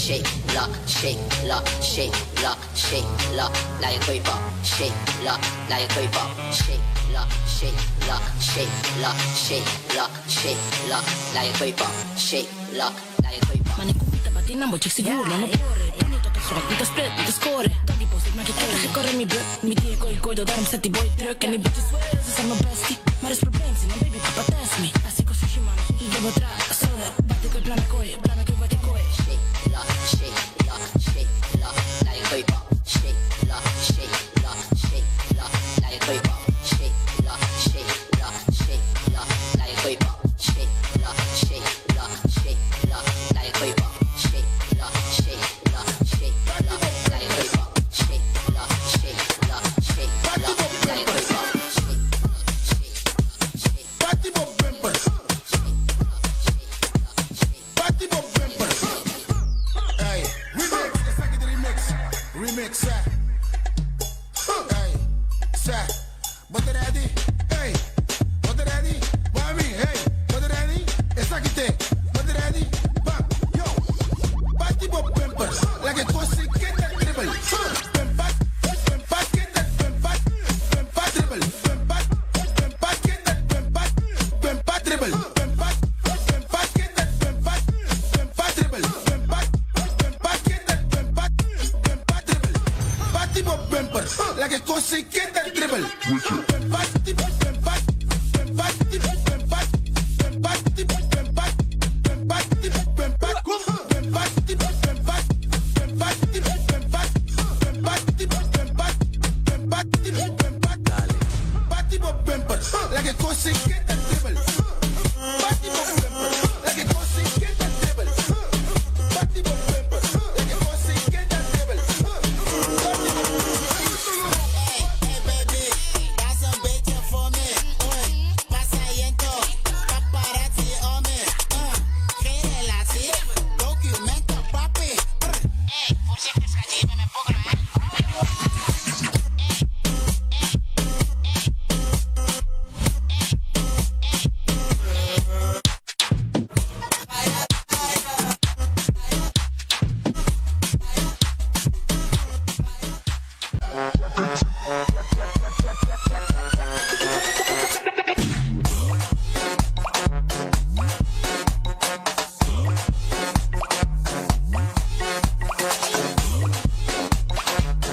shake, lock, shake, lock, shake, lock, shake, lock, laga koi pop, shake, lock, laga koi pop, shake, lock, shake, lock, shake, lock, shake, lock, shake, lock, laga koi pop, shake, lock, laga koi pop. Mane ku pita bati nan bo check sigur lo no kore Pone tot op grond, mi ta split, mi ta score Doggy post, ik maak je kijk, ik corre mi buk Mi die koi koi, daarom zet die boy druk En die bitches swear, ze zijn mijn bestie. Maar is probleem, zie mijn baby papa test me. Así con sushi man, debo tra, soda. Bate koi, plana koi, plana koi, bate koi. Shake, lock, shake, lock, shake, lock, laga koi pop, shake, lock, shake, lock, shake, lock, laga koi pop, shake, lock, shake, lock, shake, lock, laga koi pop, shake, lock, shake, lock, shake, lock, laga koi pop, shake, lock, shake, lock, shake, lock, laga koi pop, shake, lock, shake, lock, shake, lock, laga koi pop, shake, lock, shake, shake. Party bo bumper. Party bo bumper. Hey, remix, esaki de remix. Remix, eh. Hey, sa. Bo ta ready? Hey, bo ta ready? Mami, hey, bo ta ready? Esaki te. Bo ta ready? Bam, yo. Party bo bumper. Like a kosi get that dribble. Bumper, bumper, get that bumper. Bumper dribble. Bumper, bumper, get that bumper. Bumper dribble. Bumper, bumper, get that bumper. Bumper dribble. Bumper, bumper, get that bumper. Bumper dribble. Party bo bumper. Like a kosi get that dribble. Party bumper, party bumper, party bumper, party bumper, party bumper, party bumper, party bumper, party bumper. Party bo bumper. Like a kosi get that dribble. Party bo bumper. Like a kosi get that dribble. Party bo bumper. Like a kosi get that dribble. Party bo Hey baby, dat een beetje voor me. Oei, pasajento, paparazzi om me. Geen relatie, documenten papi. Hey, voorzichtig schatje, je bent mijn pokkel, hè.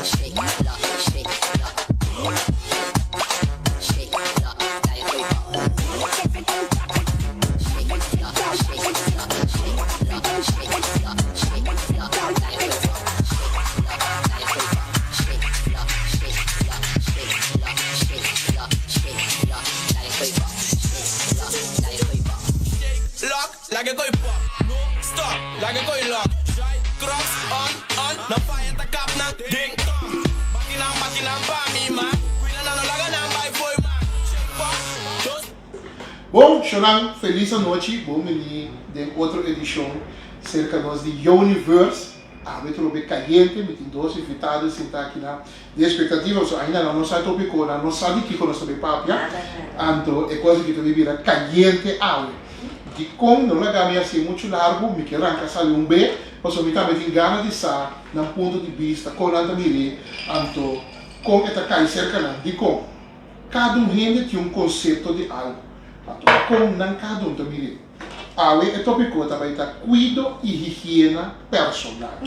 Shake, lock, shake, lock. Shake, lock, laga koi pop. Shake, lock, shake, lock, shake, lock, shake, lock, shake, lock, laga koi pop. Shake, lock, laga koi pop. Shake, lock, shake, lock, shake, lock, shake, lock, shake, lock, laga koi pop. Shake, lock, laga koi pop. Lock, laga koi pop. No, stop, laga koi lock. Shy, cross, on, on. Na fire ta kap na ding dong. Bati nan pa mi man. Cuida nan no laga nan bai foi man. Shake pop, just Bon, Shonan, felis anochi. Bon bini den otro edishon serka nos di Universe. Awe trobe kayente, mi tin dos invitado sintá aki na di ekspektativa. So, ainda no sa tópiko, no sa di kiko nos ta bai papia. Anto, e kos aki ta bira kayente awe. Di kon, no laga mi hasi muchu largu, mi ke ranka sali un be, paso mi tambe tin gana di sa, nan punto di bista, kon nan ta miri, anto, kon e ta kai serka nan, di kon. Kada un hende tin un konsepto di algu. Anto, kon nan kada un ta miri. Awe e tópiko ta bai ta kuido i higiena personal.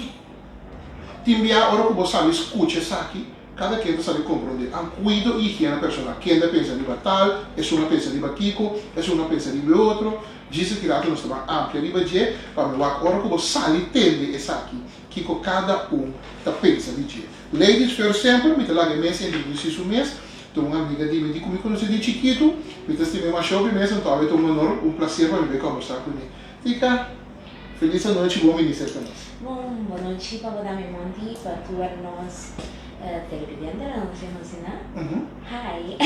Tin bia ora ku bo sali skucha esaki, kada ken ta sali komprondé. An kuido i higiena personal. Ken ta pensa riba tal, esun a pensa riba kiko, esun a pensa riba e otro. Djis aki rato nos ta ban amplia riba dje, pa mi wak ora ku bo sali tende esaki, kiko kada un ta pensa di dje. Ladies first semper, mi ta laga e mes introdusí su mes. Ta un amiga di mi di ku mi konosé di chikitu. Mi ta stima e masha hopi mes, anto awe ta un honor, un plaser pa mi bai kòmbersá kuné. Tika, felis anochi, bon bini serka nos. Bon, bon nochi pa bo dami Monty, pa tur nos televidentenan, nos yama asina. Hi.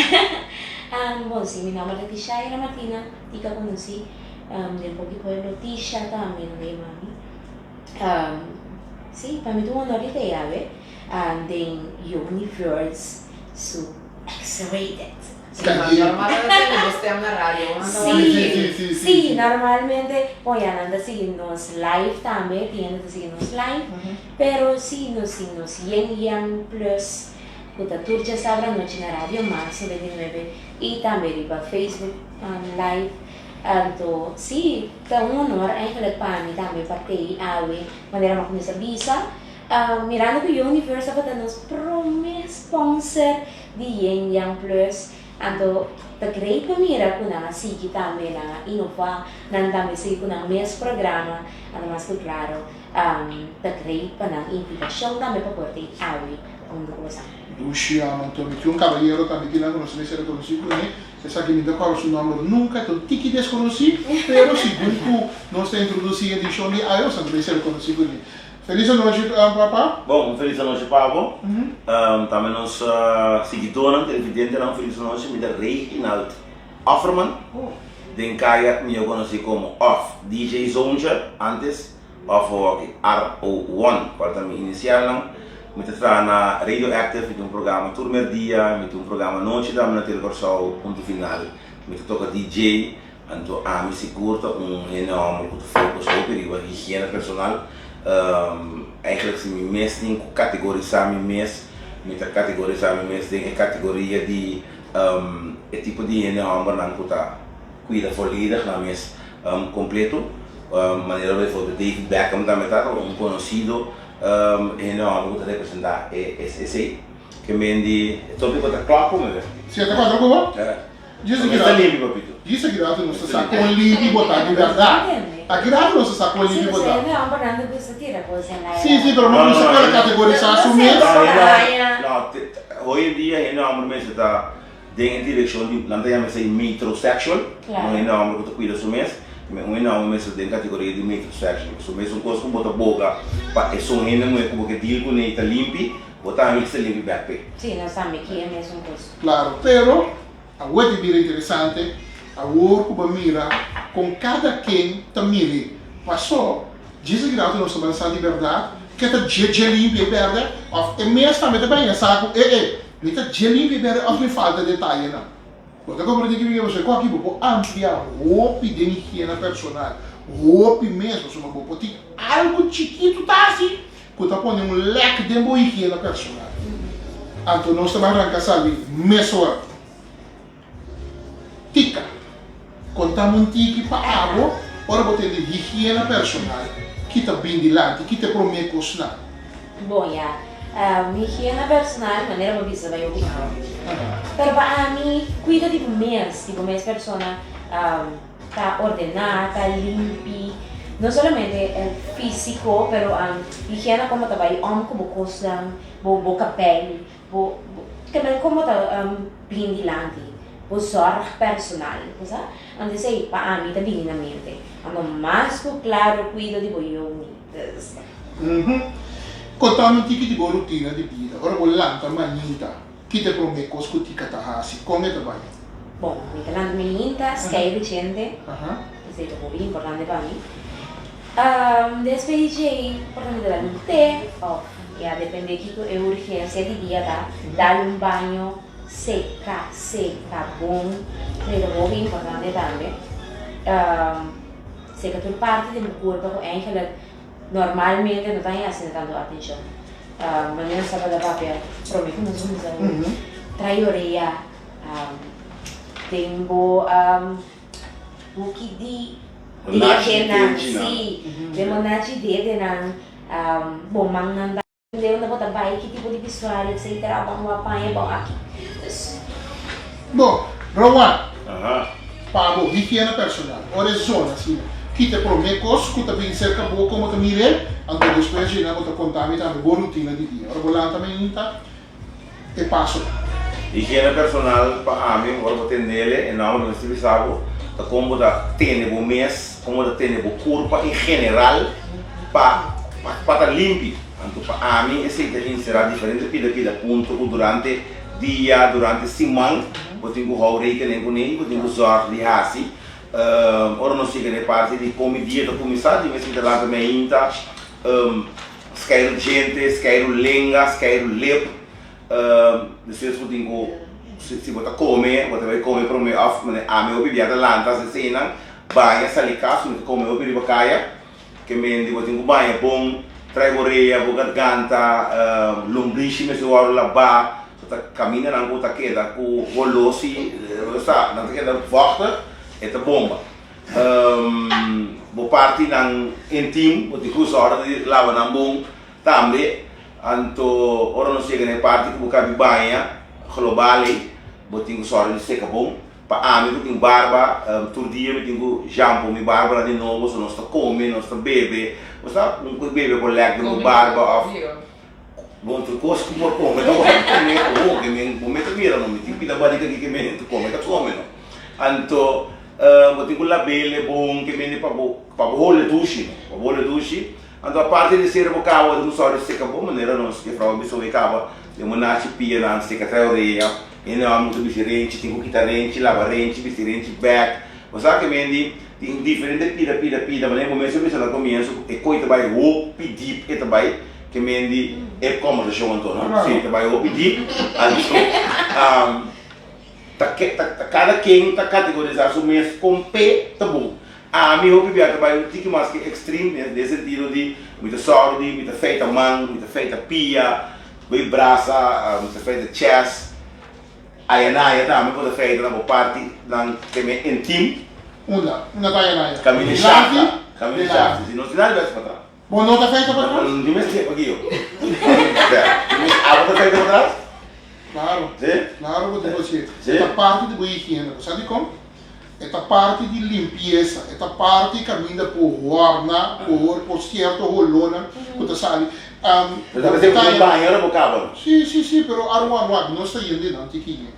Bon, si, mi nomber ta Tishaira Martina, Tika konosí den poki pueblo, Tisha tambe nan ta yama mi. Si, pa mi ta un honor di ta e awe den Universe su. X-rated. Sí, ma normal nan ta tende bo stem na radio, nan ta wak. Sí, sí, normalmente, bon ya nan ta sigui nos live tambe, tin hende ta sigui nos live, pero sí nos tin nos Yin Yang Plus ku ta tur djasabra anochi na Radio Mas 99 i tambe riba Facebook live. Anto sí, ta un honor eigenlijk pa mi tambe pa tei awe manera mi a kuminsá bisa. Mirando ku Universe tabata nos prome sponsor di Yin Yang Plus, anto ta great pa mira ku nan a sigui tambe, nan a inová, nan tambe sigui ku nan mes programa, anto mas ku klaro ta great pa nan invitashon tambe pa por tin awe huntu ku boso. Dushi amo anto mi tin un kabayero tambe kinan ku nos mester rekonosí kuné, esaki mi ta kòrda su nòmber nunka, e ta un tiki deskonosí, pero segun ku nos ta introdusí edishon di awe nos ta mester rekonosí kuné. Felis anochi papa. Bon, un felis anochi pa bo. Tambe nos siguidónan, televidentenan, un felis anochi. Mi ta Reginald Offerman. Den kaya mi a konosí komo òf DJ Zoontje antes òf awor RO1, kual ta mi inisialnan. Mi ta traha na Radio Active, mi tin un programa tur merdia, mi tin un programa anochi tambe na Tele Kòrsou, Punto Final. Mi ta toka DJ. Anto ami sigur ta un hende homber ku ta focus hopi riba higiena personal. Eigenlijk si mi mes tin ku kategorisá mi mes, mi ta kategorisá mi mes den e kategoria di e tipo di hende hombernan ku ta kuida volledig nan mes kompleto. Manera bijvoorbeeld David Beckham tambe ta un konosido hende homber ku ta representá esei. Ke men di e topiko ta klòp ku mi. Si e ta kuadra ku bo? Djis aki rato, djis aki rato nos ta sa kon limpi bo ta di bèrdat. Aki rato nos ta sa kon limpi bo ta. Sí, sí, pero no nos a keda kategorisá su mes. No, hoy en dia hende hòmber mester ta den e direkshon di, nan ta yama esei metrosexual, un hende hòmber ku ta kuida su mes, un hende hòmber mester den kategoria di metrosexual. Pasobra mesun kos ku bo ta boga pa esun hende muhé ku bo ke deal kuné i ta limpi, Bo tambe mester limpi bek p'e. Sí, nos tambe kier mesun kos. Claro, pero awor di bira interesante, awor cu bo mira con cada ken ta miri. Paso, djis aki rato nos ta ban sa di berdad ke ta dje dje limpi e berde of e mes tambe ta baña sa cu e e mi ta dje limpi e berde of mi falta detayenan. Bo ta comprende ki mi ke pasobra cu aki bo por amplia hopi den higiena personal, hopi mes, pasobra bo por tin algo chikito ta haci ku ta pone un lèk den bo higiena personal. Anto nos ta ban ranka sali mesora. Tika, konta mi un tiki pa abo ora bo tende higiena personal, ki ta bin dilanti, ki ta e promé kosnan? Bon ya, mi higiena personal, manera bo bisa bai hopi amplio. Pero pa ami, kuida di bo mes, di bo mes persona, Ta ordená, ta limpi, no solamente físiko, pero higiena komo ta bai om ku bo kosnan, bo bo kabei, bo bo tambe komo ta bin dilanti, bo zòrg personal, bo sa? Anto esei pa ami ta bini na mente. Anto mas ku klaro kuido di bo yu mi. Dus. Konta mi un tiki di bo rutina di bida, ora bo lanta mainta. Ki ta e promé kos ku Tika ta hasi? Kon e ta bai? Bon, mi ta lanta mi hinta, skei richente. Esei ta hopi importante pa mi. Despues di djei, por ta mi ta dal un te òf ya depende kiko e urgensia di dia ta, dal un baño seka seka bon. Esei ta hopi importante tambe. Seka tur parti di mi kurpa ku eigenlijk Normalmente no ta haña asina tantu atenshon. Manera nos tabata papia promé ku nos kuminsá trae orea den bo buki di dedenan, sí, den bo nachi dedenan, bo mannan ta dende unda bo ta bai, ki tipo di bistuario, etcetera, bo a paña bo aki. Dus. Bo, Rowan, pa bo higiena personal, ora e zona asina, kita e prome kos ku ta bin serka bo komo ta mir'é, anto despues djina bo ta konta mi tambe bo rutina di dia. Ora bo lanta mainta, e pasonan. Higiena personal pa ami, ora bo tendele, e nòmber mester bisa bo, ta kon bo ta tene bo mes, kon bo ta tene bo kurpa en general pa pa ta limpi. Anto pa ami esei ta enserá diferente pida pida punto ku durante dia, durante siman bo tin ku hou rekening kuné i bo tin ku zòrg di hasi. Ora nos yega na e parti di kon mi dia ta kuminsá, di mes mi ta lanta mi ainta. Skeiru djente, skeiru lenga, skeiru lip. Despues bo tin ku si bo ta kome, bo ta bai kome promé òf manera ami hopi bia ta lanta hasi eseinan, baña sali kas, mi ta kome hopi riba kaya, ke mende bo tin ku baña bon, trae bo rea, bo garganta, lombrishi mester wòrdu labá, so ta kamindanan ku ta keda ku holó si, bo sa, nan ta keda vògtig, e ta bomba. Bo partinan intim, bo tin ku sòrg di laba nan bon tambe. Anto ora nos yega na e parti ku bo kabi baña global ei, bo tin ku sòrg di seka bon. Pa ami ku tin barba, tur dia mi tin ku shampo mi barbanan di nobo, so nos ta kome, nos ta bebe. Bo sa un ku bebe por lèk den bo barba òf bon tur kos ku por kome ta wòrdu kome awor ke men bo mester mira no, mi tin pida barika aki ke men ta kome ta kome no. Anto bo tin ku lab'e bon ke mende pa bo pa bo hole dushi no, pa bo hole dushi. Anto aparte di sera bo kaba bo tin ku sòru di seka bon manera nos jefrou a bisa bo e kaba den bo nachi pianan seka trae orea. Hende amo ku ta bisti renchi tin ku kita renchi laba renchi bisti renchi bèk. Bo sa ke mende tin diferente pida pida pida manera bo mes a bisa na komienso ku e koi ta bai hopi dip e ta bai ke mende e kombersashon anto no si ta bai hopi dip anto. Ta ke ta ta kada ken ta kategorisá su mes kon p'e ta bon. Ami hopi bia ta bai un tiki mas ke ekstrim den den sentido di mi ta sòru di mi ta feita man, mi ta feita pia, bai brasa, mi ta feita chest. Ayanaya tambe bo ta feita na bo parti nan ke men intim. Unda? Unda ta ayanaya? Kaminda Dilanti? shafta, kaminda Dilanti. shafta. Si no tin nada di bèsti patras. Bo no ta feita pa tras? Di mes tempo aki yo. Abo ta feita pa tras? Claro. Si? Claro ku tin hacié. Si? E ta parti di bo higiena. Bo sa dikon? E ta parti di limpiesa. E ta parti kaminda por hòrna, por por sierto holónan ku ta sali. Pero ta mester ku baña ora bo kaba. Si, si, si, pero arwa wak nos ta yende nan tiki yen.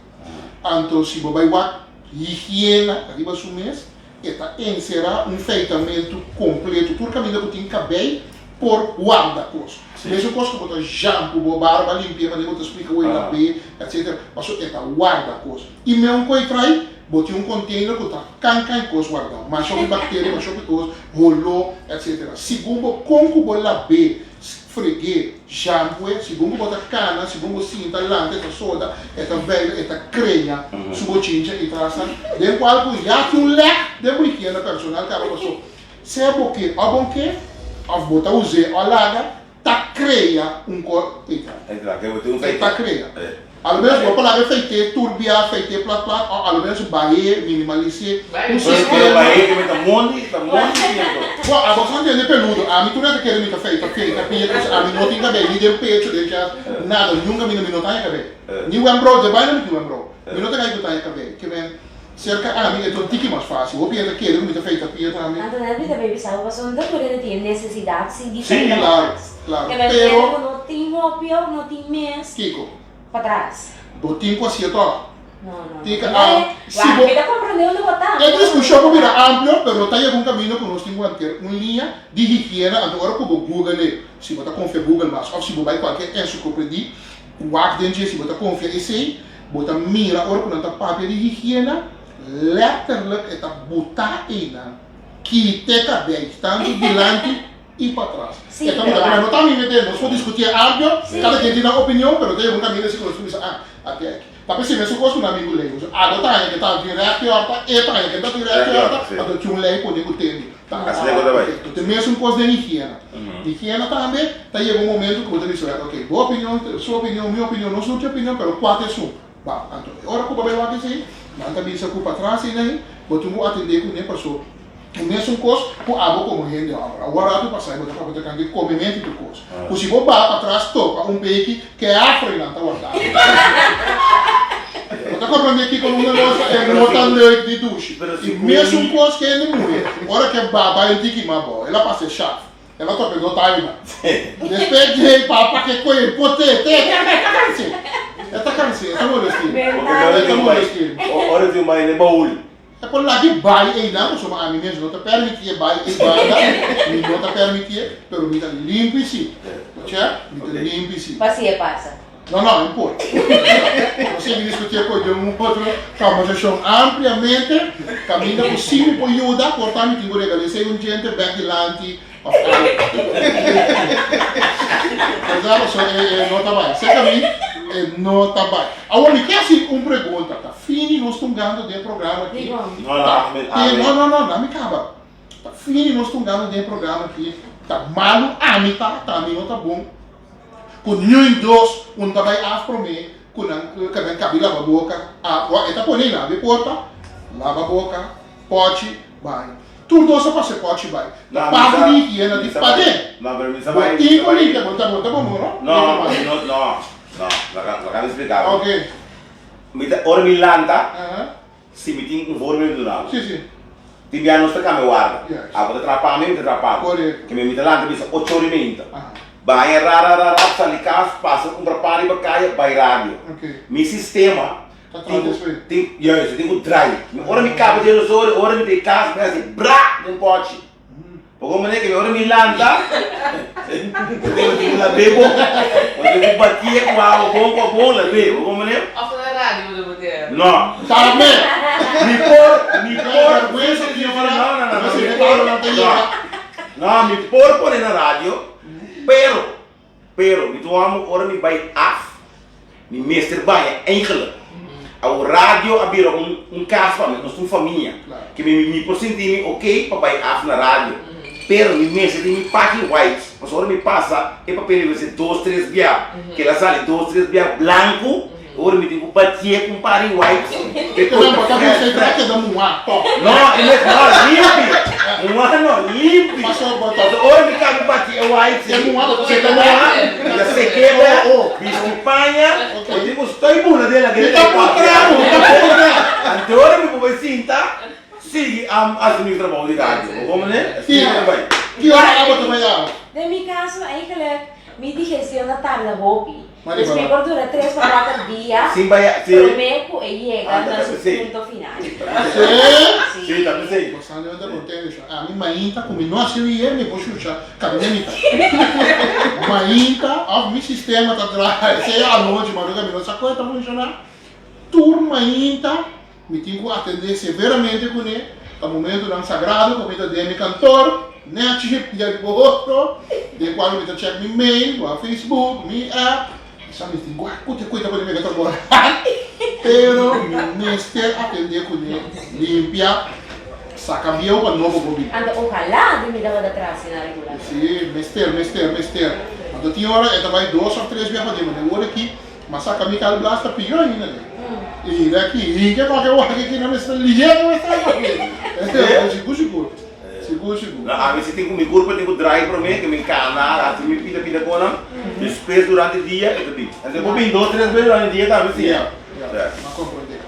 Anto si bo bai wak higiena riba su mes, E ta enserá un feitamentu kompletu. Tur kaminda ku tin kabei por warda kos. Mesun kos ku bo ta shampu bo barba limpi'é manera bo ta splika wei lab'é etsetera. Pasobra e ta warda kos. I meun ku e trai, bo tin un container ku ta kan kan e kos wardá. Masha hopi bakteria, masha hopi kos, holó etsetera. Segun bo kon ku bo lab'é, Freg'é, shampu'é, segun ku bo ta kana, segun bo sinta, lanta, e ta soda, e ta veila, e ta krea su bochincha i trasnan, den kual ku ya tin un lèk den bo higiena personal kaba paso sea bo ke òf bon ke, òf bo ta us'é òf laga, ta krea un kos ei tra. E ta krea. A lo menos bo por laga e feité tur bia, feité plat plat, o a lo menos bah'é, minimalis'é un sistema. Pero bah'é ke mi ta mondi, ta mondi tiempo. Bo, abo sa ntende peludo, ami tur ta kere mi ta feita, feita pia, kos, ami no tin kabei, ni den pecho, den chest, nada, nunka mi no mi no ta haña kabei. Ni wembro, dje baina mi tin wembro, mi no ta kai ku ta haña kabei. Ke men, serka ami e ta un tiki mas fásil, hopi hende ta kere ku mi ta feita pia tambe. Anto nan mi ta bay bisa bo pasobra no ta tur hende tin e nesesidat si di Sí, feita claro, patras. claro, Ke men pero. hende ku no tin hopi òf no tin mes. Kiko? Patras. Bo tin ku hasié tòg. No, no, no. Tin ku a, si bo. Mi ta komprendé unda bo ta. E diskushon por bira amplio, pero no ta yega un kaminda ku nos tin ku henter un liña di higiena, anto ora ku bo google e, si bo ta konfia Google mas òf si bo bai kualke ensiklopedi, wak den dje si bo ta konfia esei, bo ta mira ora ku nan ta papia di higiena, lètterlik e ta butá einan, kite kabei, tantu dilanti i patras. Sí, E ta mira, pero pero no ta mi mete, nos por discutí amplio, cada quien tin nan opinion, pero ta yega un caminda si cu nos cuminsa, ah, aki aki. Ta p'esei mesun cos cu nan amigu ley usa. Abo ta haña ke ta tin recht yorta, e ta haña ke ta tin recht yorta, anto tin un ley pone cu tende. Ta Asina cu ta bay. Ok, ta mesun cos den higiena. Higiena tambe ta yega un momento cu bo ta bisa, ok, bo opinion, su opinion, mi opinion, nos tur tin opinion, pero cua ta esun? Ba, anto e ora cu bo bay wak esey, nan ta bisa cu patras eynan bo tin cu atende cu ne paso e mesun cos cu abo como hende homber. Awor rato pasa bo ta papia tocante comemento y tur cos. Cu si bo ba patras topa un peki ke afro eynan ta warda. Bo ta comprende kico luna nos ta e no ta leuk di dushi. E mesun cos ke hende muhe ora ke ba bay un tiki mas bo el a pasa e shaf. El a tope no taina. Despues dje papa ke koe pote te e ta kanse. E ta kanse, e ta molestie. E ta molestie. Ora tin un bai den baul. E por lag'e bai einan pasobra ami mes no ta permiti'e bai ei banda, mi no ta permiti'e, pero mi ta limpi si. Oca? Mi ta limpi si. Pa si e pasa. No, no, no importa. Nos sigui discutí e cos den un otro conversacion ampliamente. Caminda cu si mi por yuda, por ta mi tin cu regala esey un djente bek dilanti of algo. Verdad? Pasobra e no ta bay. Cerca mi. E no ta bai. Awor mi ke hasi un pregunta. Ta fini nos tungando den e programa aki. No, no, Ta, no, no, no, mi kaba. Ta fini nos tungando den e programa aki. Ta malu ami ta, ta mi no ta bon. Ku niun dos un ta bai af promé ku nan ku nan kabi laba boka. A, e ta pone labi porta, laba boka, pòchi, bai. Tur dos a pasa e pòchi bai. Ta parti di higiena di paden. Bo tin ku limpia, bo ta bo ta bon no? No, no, no, no, laga mi splika bo. Ok. Mi ta, ora mi lanta, si mi tin un voorbeeld di duna bo. Si, si. Tin bia nos ta kambia warda. Abo ta traha pa mi, mi ta traha pa bo. Korekto. Ke mi ta lanta bisa ocho ora i meinta. Baña ra ra ra ra, sali kas, pasa kumpra pan riba kaya, bai radio. Ok. Mi sistema Ta traha despues. Tin, juist, tin ku draai. Mi ora mi kaba dje nos ora, ora mi ta e kas, mi hasi bra den pòchi. Poko manera ke mi ora mi lanta, mi tin ku lab'é bon. Mi tin ku batié ku awa bon ku abon lab'é. Poko manera? Òf na radio bo ta batié? No. Tambe! Mi por, mi por. Vergüensa di ora. No, no, no, no. Mi por, no. No, mi por pone na radio, pero. Pero mi ta wou ora mi bai af, mi mester baña eigenlijk. Awor radio a bira un un kas pa mi, nos ta un famia. Ke mi mi por sinti mi ok pa bai af na radio. Pero mi mester tin mi paki wipes, pasobra ora mi pasa e papel riba esei dos tres bia, ke el a sali dos tres bia blanku. Ora mi tin ku batié ku un par di wipes e Te kos bo ta ta fresh bisa e fresh. keda muhá tòg. No, e no no limpi. Muhá no, limpi. Paso bo ta. Paso ora mi kaba bati e wipes E muhá bo ta e ta muhá, mi ta sek'é bè, bisti paña, bo tin ku stoi bula den la Mi ta puntra bo, mi ta puntra. Anto ora mi por bai sinta, sigui hasi mi trabou di radio. Bo komprendé? Ki Asina ta bai. Ki ora abo ta bai awe? Den mi kaso eigenlijk mi digestion ta tarda hopi. Mari Dus mi bala. por dura tres pa kuater dia Sin baya, si. promé ku e yega Ah, ta na su p'esei. punto final. Sí? Sí. Sí, ta p'esei. Bo sa no ta contento sho. Ami mainta ku mi no hasi rie mi por shucha kabin'e mita. Mainta of mi sistema ta draai sea anochi maruga mi no sa kon e ta funshoná. Tur mainta Mi tin ku atendé severamente kuné, ta momentunan sagrado ku mi ta den mi kantor, nèchi pia riba otro, den kual mi ta chèk mi mail, wak Facebook, mi app, i sa mi tin ku kute kuita kuné mi ka ta bora. Pero mi mester atendé kuné, limpia, saka bieu pa nobo por bini. Anto ojalá di mi tabata tras asina regularmente. Sí, mester, mester, mester. Anto tin ora e ta bai dos òf tres biaha pa dia, ma den ora aki Ma saca mi cal blas ta piyo ainda ne. Y de aki hinke pa ke wak aki na mester liye ke mester wak. Sigur sigur. Sigur sigur. No, ami si tin ku mi kurpa tin ku draai prome ke mi kana hasi mi pida pida konan despues durante dia e ta bin. Entonces bo bin dos tres bes durante dia tambe si. Ya, ya. Ma comprende.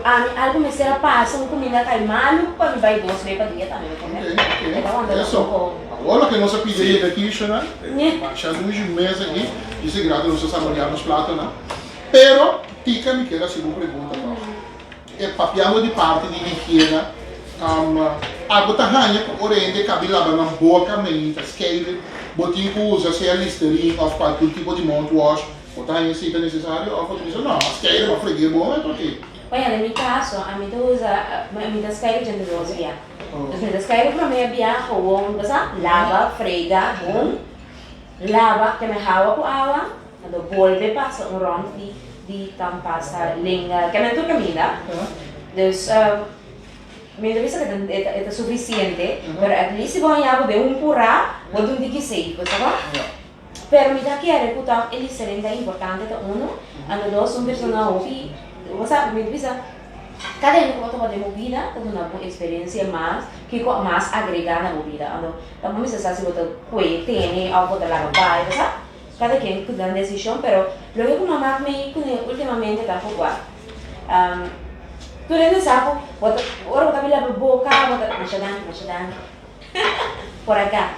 Ami algo mester a pasa un kuminda kai malu pa mi bai dos bes pa dia tambe mi kome. Ok, ok. E ta wanta un Eso. poko. Awor loke nos a pidi e yega aki shona. Masha dushi mes aki. Dice grato nos a saboreá nos platonan. Pero, Tika, mi kier hasi bo un pregunta tòg. E papiando di parti di higiena, abo ta haña ku ora hende kabi laba nan boka meinta skeiru, bo tin ku usa sea Listerine òf kualkier tipo di mouthwash, bo ta haña esei ta nesesario òf bo ta bisa no, a skeiru, a freg'é bon e toki. Bueno, den mi kaso, ami ta usa, mi ta skeiru djente dos bia. Dus mi ta skeiru promé bia gewoon, bo sa, laba, frega, bon. Laba te me hawa ku awa, anto bolbe pasa un rond di di tanpasta lenga ke men tur kaminda. Dus mi ta bisa ku e ta sufisiente, pero at least si bo haña bo den un purá, bo ta un tiki safe, bo sa bo? Pero mi ta kere ku tòg e Listerine ta importante ta uno, anto dos un persona hopi, bo sa, mi ta bisa. Kada hende ku bo topa den bo bida ta duna bo eksperensia mas, kiko mas agregá na bo bida. Anto ta bo mester sa si bo ta kue tene òf bo ta laga bai, bo sa? Kada ken ku nan desishon, pero loke ku mama mi kuné últimamente ta ku wak, tur hende sa ku bo ta ora bo ta bin laba boka bo ta masha danki masha danki por aka.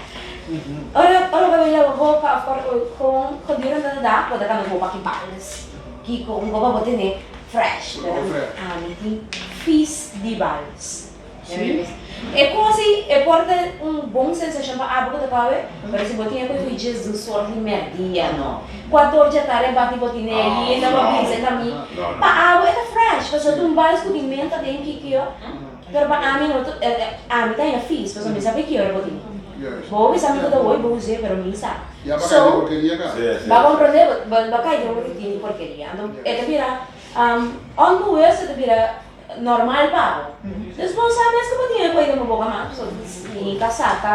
Ora ora bo ta bin laba boka òf ora kon gedurende de dag bo ta kambia bo paki bals, kiko un kopa bo tene. Fresh, pero ami tin fis di bals. Sí? E kos ei, e por ta un bon sensashon pa abo ku ta kowe, pero si bo tin e kos ku djes un sort di merdia no. Kuator dja tarde bati bo tine ainda pa bisa ta mi. Pa abo e ta fresh, pasobra ta un bals ku tin menta den kikio, pero pa ami no, ami ta haña fis, pasobra mi sa ki ora bo tin. Bo bisa mi ku ta woi bo us'é, pero mi sa. Ya ba So, kai den porkeria ka. Sí, sí. Ba komprondé, bo ba kai den un rutina di porkeria. Anto e ta bira onbewust e ta bira normal pa bo. Dus bo sa mes ku bo tin e koi den bo boka mas, pasobra mi kasá ta.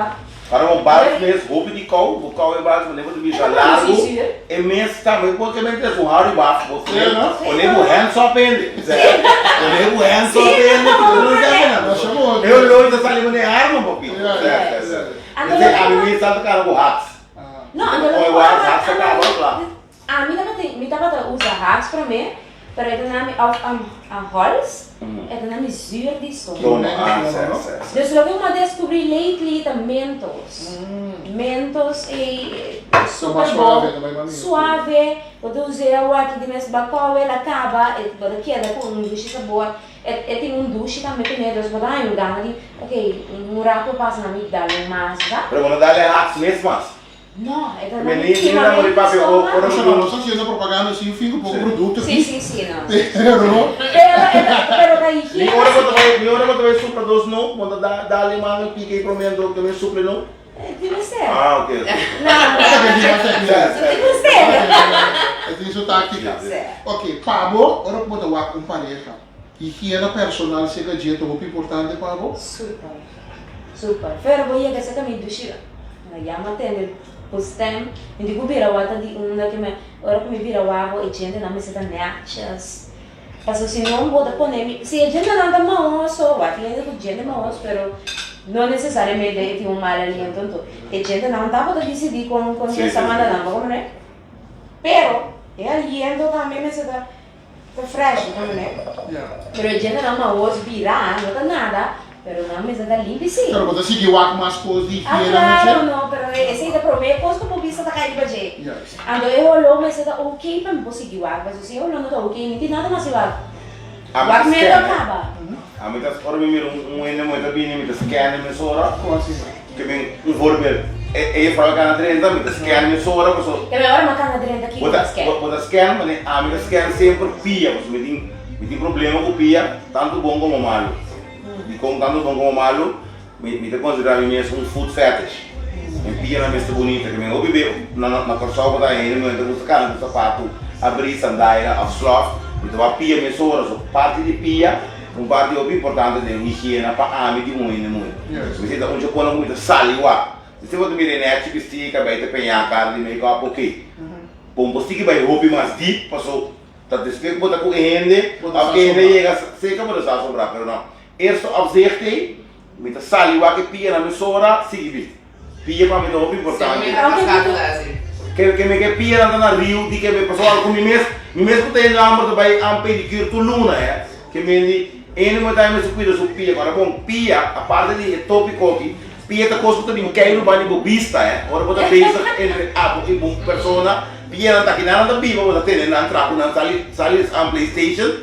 Ora bo bals mes hopi di kou, bo kou e bals manera bo ta bisa largu, e mes tambe por ke men tres un hou di baf, bo pone bo hands op hende, pone bo hands op hende, bo no sabi nada. E olor ta sali manera arma papi. Esei ami mes ta kara ku hats. Bo pone hats a kaba kla. Ami tabatin, mi tabata usa haks promé, pero e ta na mi, òf hòls, e ta na mi zuur di stoma. Ah, sè, sè, sè. Dus loke mi a deskubrí lately ta Mentos. Mentos ei super bon, suave, bo ta us'é awor aki di mes bakòu el a kaba, e bo ta keda ku un dushi sabor, e e tin un dushi tambe kuné, dus bo ta haña un gana di, ok, un rato pasa na mi dal un mas, bo sa? Pero bo no dal e haks mes mas? No, e ta Mi na ni mi ni na muri papia o ora Nos mi no ta haciendo propaganda sin fin cu poco producto Sí, aquí. sí, sí, no. Pero. Pero e ta, pero ta Mi higiena ora bo sí. ta bai, mi ora bo ta bai supla dos no, bo ta da dale man e pica e prome anto ke mi suple no? Di mester. Ah, ok, ok. No, no, Esta ke di mas aquí. Sè, sè. Di mester. E tin su tactica. Sè. Ok, pa bo, ora cu bo ta wak un pareha, higiena personal cerca dje ta hopi importante pa bo? Super. Super. Pero bo yega cerca mi dushi. Mi a yama tende ku stem, mi di ku bira wata di unda ke mi, ora ku mi bira wabo e djentenan mester ta netjes. Pasobra si no bo ta pone mi, si e djentenan ta mahoso, wak tin hende ku djente mahos pero no nesesariamente e tin un mal aliento anto e djentenan tampoco ta disidí kon kon Dios ta manda nan, bo komprende? Pero e aliento tambe mester ta Ta fresh bo tambe. Pero e djentenan mahos bira, no ta nada, pero nan mester ta limpi si. Pero bo ta sigui wak mas kos di higiena Ah, no claro che? no, pero esei ta prome kos ku bo bisa ta kai riba dje. Juist. Anto e holó mester ta ok pa mi por sigui wak, pasobra si e holó no ta ok mi tin nada mas di wak. Ami ta Wak mento scan, eh. kaba. Ami ta, ora mi mira un un hende muhe ta bini mi ta scan e mesora. Kon asina? Ke men un voorbeeld, e e juffrouw kana drenta mi ta scan mesora paso. Ke men ora mi kana drenta kiko Bo ta ta scan? bo ta scan mane ami ta scan semper pia paso mi tin mi tin problema ku pia tantu bon komo malu. Dikon tantu bon komo malu? Mi mi ta konsidera mi mes un foot fetish. Mi pianan mester bunita ke men hopi be na na Kòrsou bo ta hende muhé ta gusta kana ku sapatu abrí, sandaila òf slòf. Mi ta wak pia mesora so parti di pia un parti hopi importante den higiena pa ami di un hende muhé. Mi si ta un chokona ku mi ta sali wak. Si bo ta mira e nèchi bistí kabei ta peñá kara di make up ok. Bon bo sigui bai hopi mas dip paso ta despues ku bo ta ku e hende òf ke hende yega seka bo ta sa sobrá pero no. Eerste opzicht ei, mi ta sali wak e pia na mesora, sigui bi. Pia pa mi ta hopi importante. Ke ke mi ke pianan ta na riu di ke mi pasobra ku mi mes, mi mes ku ta hende homber ta bai an pedicure tur luna he. Ke mi di ene mo ta mester kuida su pia. Ora bon pia, aparte di e topico aki, pia ta kos ku ta bin kei ruba di bo bista he. Ora bo ta bezig entre abo i bo persona, pianan ta kinan nan ta biba bo ta tene nan tra ku nan sali sali an playstation,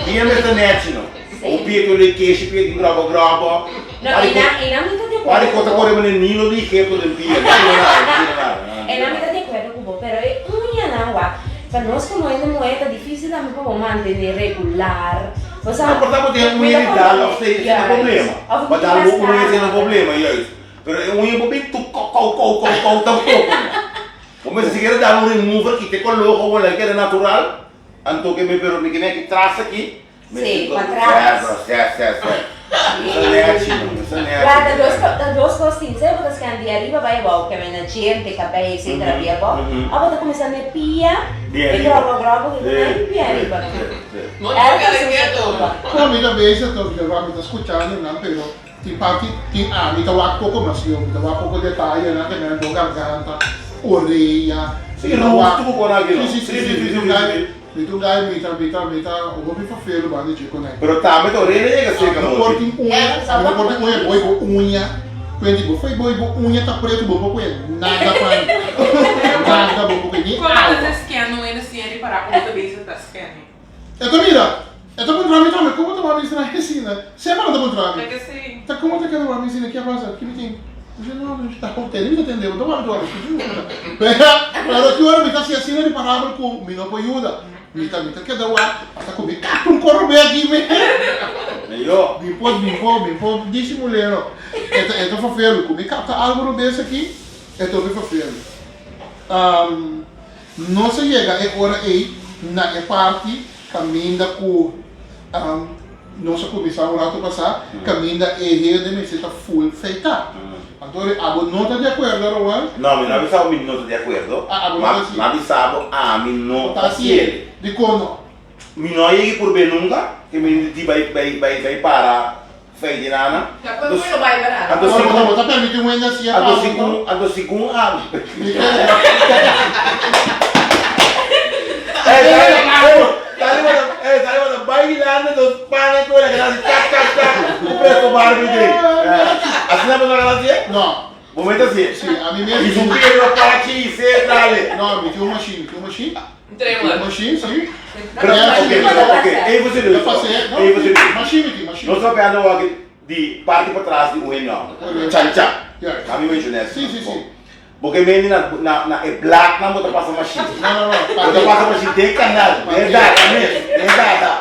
pia mester nechi no. O pia ku lei keshi pia tin grobo grobo. No, e na, e na mi ta di Wari akuerdo ko ta ku bo. kore mane Nilo di Egipto den pia. No tira nada, no tira nada. E na mi ta di akuerdo ku bo, pero e uñanan wak, pa nos komo hende muhé ta difísil tambe pa bo mantene regular. Bo sa, No, por ta bo tin mi uña ta di dal komprende, of sei, esei no problema. juist. Of Pa mi dal bo uña raská. esei no problema, juist. Pero e uña bo bin tu kou kou kou kou kou tampoco no. Bo mester sikiera dal un remover kita e koló gewoon laga keda natural, anto ke mi pero mi ke mi aki tras aki. Sí, pa tras. Sè, sè, sè. Esa nechi, no. Esa nechi. Wak, ta dos, ta dos kos tin. Sea bo ta scan di ariba bai abou, ke men na djente, kabei, etcetera, di abou. Of bo ta kuminsá na e pia, e grobo grobo ke ta na e pia ariba. Elke su sa tumba. No, mi ta bezig ta observá, mi ta skuchando nan, pero tin parti, tin ami ta wak poko mas yo, mi ta wak poko detayenan ke men bo garganta, orea, Sí, mi ta wak. rosto ku por aki no. Sí, sí, sí, sí, sí. Mi ta un gai mi ta mi ta mi ta hopi fafelo banda dje con ei. Pero tambe ta orena yega seca Ami no por mochi. tin uña, ami no por tin uña boy bo uña cuenti bo foi boy bo uña ta preto bo por coge nada pa mi nada bo por coge ni Como ta awa. se scan un hende sin ripara como ta bezig ta scan. E ta mira, e ta puntra mi tambe como ta wak mi asina hesina semper nan ta puntra mi Ta ke si. ta como ta keda wak mi asina ke a pasa ki mi tin mi si no mi ta tende mi ta tende bo ta wak mi ta wak pero ki ora mi ta hasi asina riparabel ku mi no por yuda mi ta mi ta keda wak hasta ku mi kapta un koro bek i mi. Eyo. Mi por, mi por, mi por disimulero. E ta, e ta vervelu. Ku mi kapta algu robes aki, e ta hopi vervelu. Um, nos a yega e ora ei na e parti kaminda ku um, nos a kuminsá un ratu pasá, kaminda e hende mester ta full feitá. Anto abo no ta di akuerdo, Rowan? No, mi no a bisa bo mi no ta di akuerdo. Ah, abo no ta si. Ma, mi a bisa bo ami no ta hasiel. Dikon no? Mi no a yega por be nunca, ke mi di bai bai bai bai para fei di nana. Ta kon ku lo bai para? Anto Ora segun bo ta permiti un hende hasi e anto pago segun no? anto segun ami. Mi ke Ey dale ey dale bo ta ey dale bo ta bai hilando dos pana ku el a hasi chak chak chak ku presto Barbie den. Asina bo ta hasi e? No. Bo mester hasi e? Si, ami mes. I su pelo pachi i se dale. No, mi tin un machine, mi tin un machine. Tremor. Machine, si. Pero, ok, pero, ok, even serieus. Even serieus. Machine, mi tin, machine. Nos ta papiando awor di parti patras di un hende homber. Chancha. A mi menciona eso. Si, si, si. Bo ke mende na, na, na e bladnan bo ta pasa machine. No, no, no. Bo ta pasa machine den canal, den data mes, den data.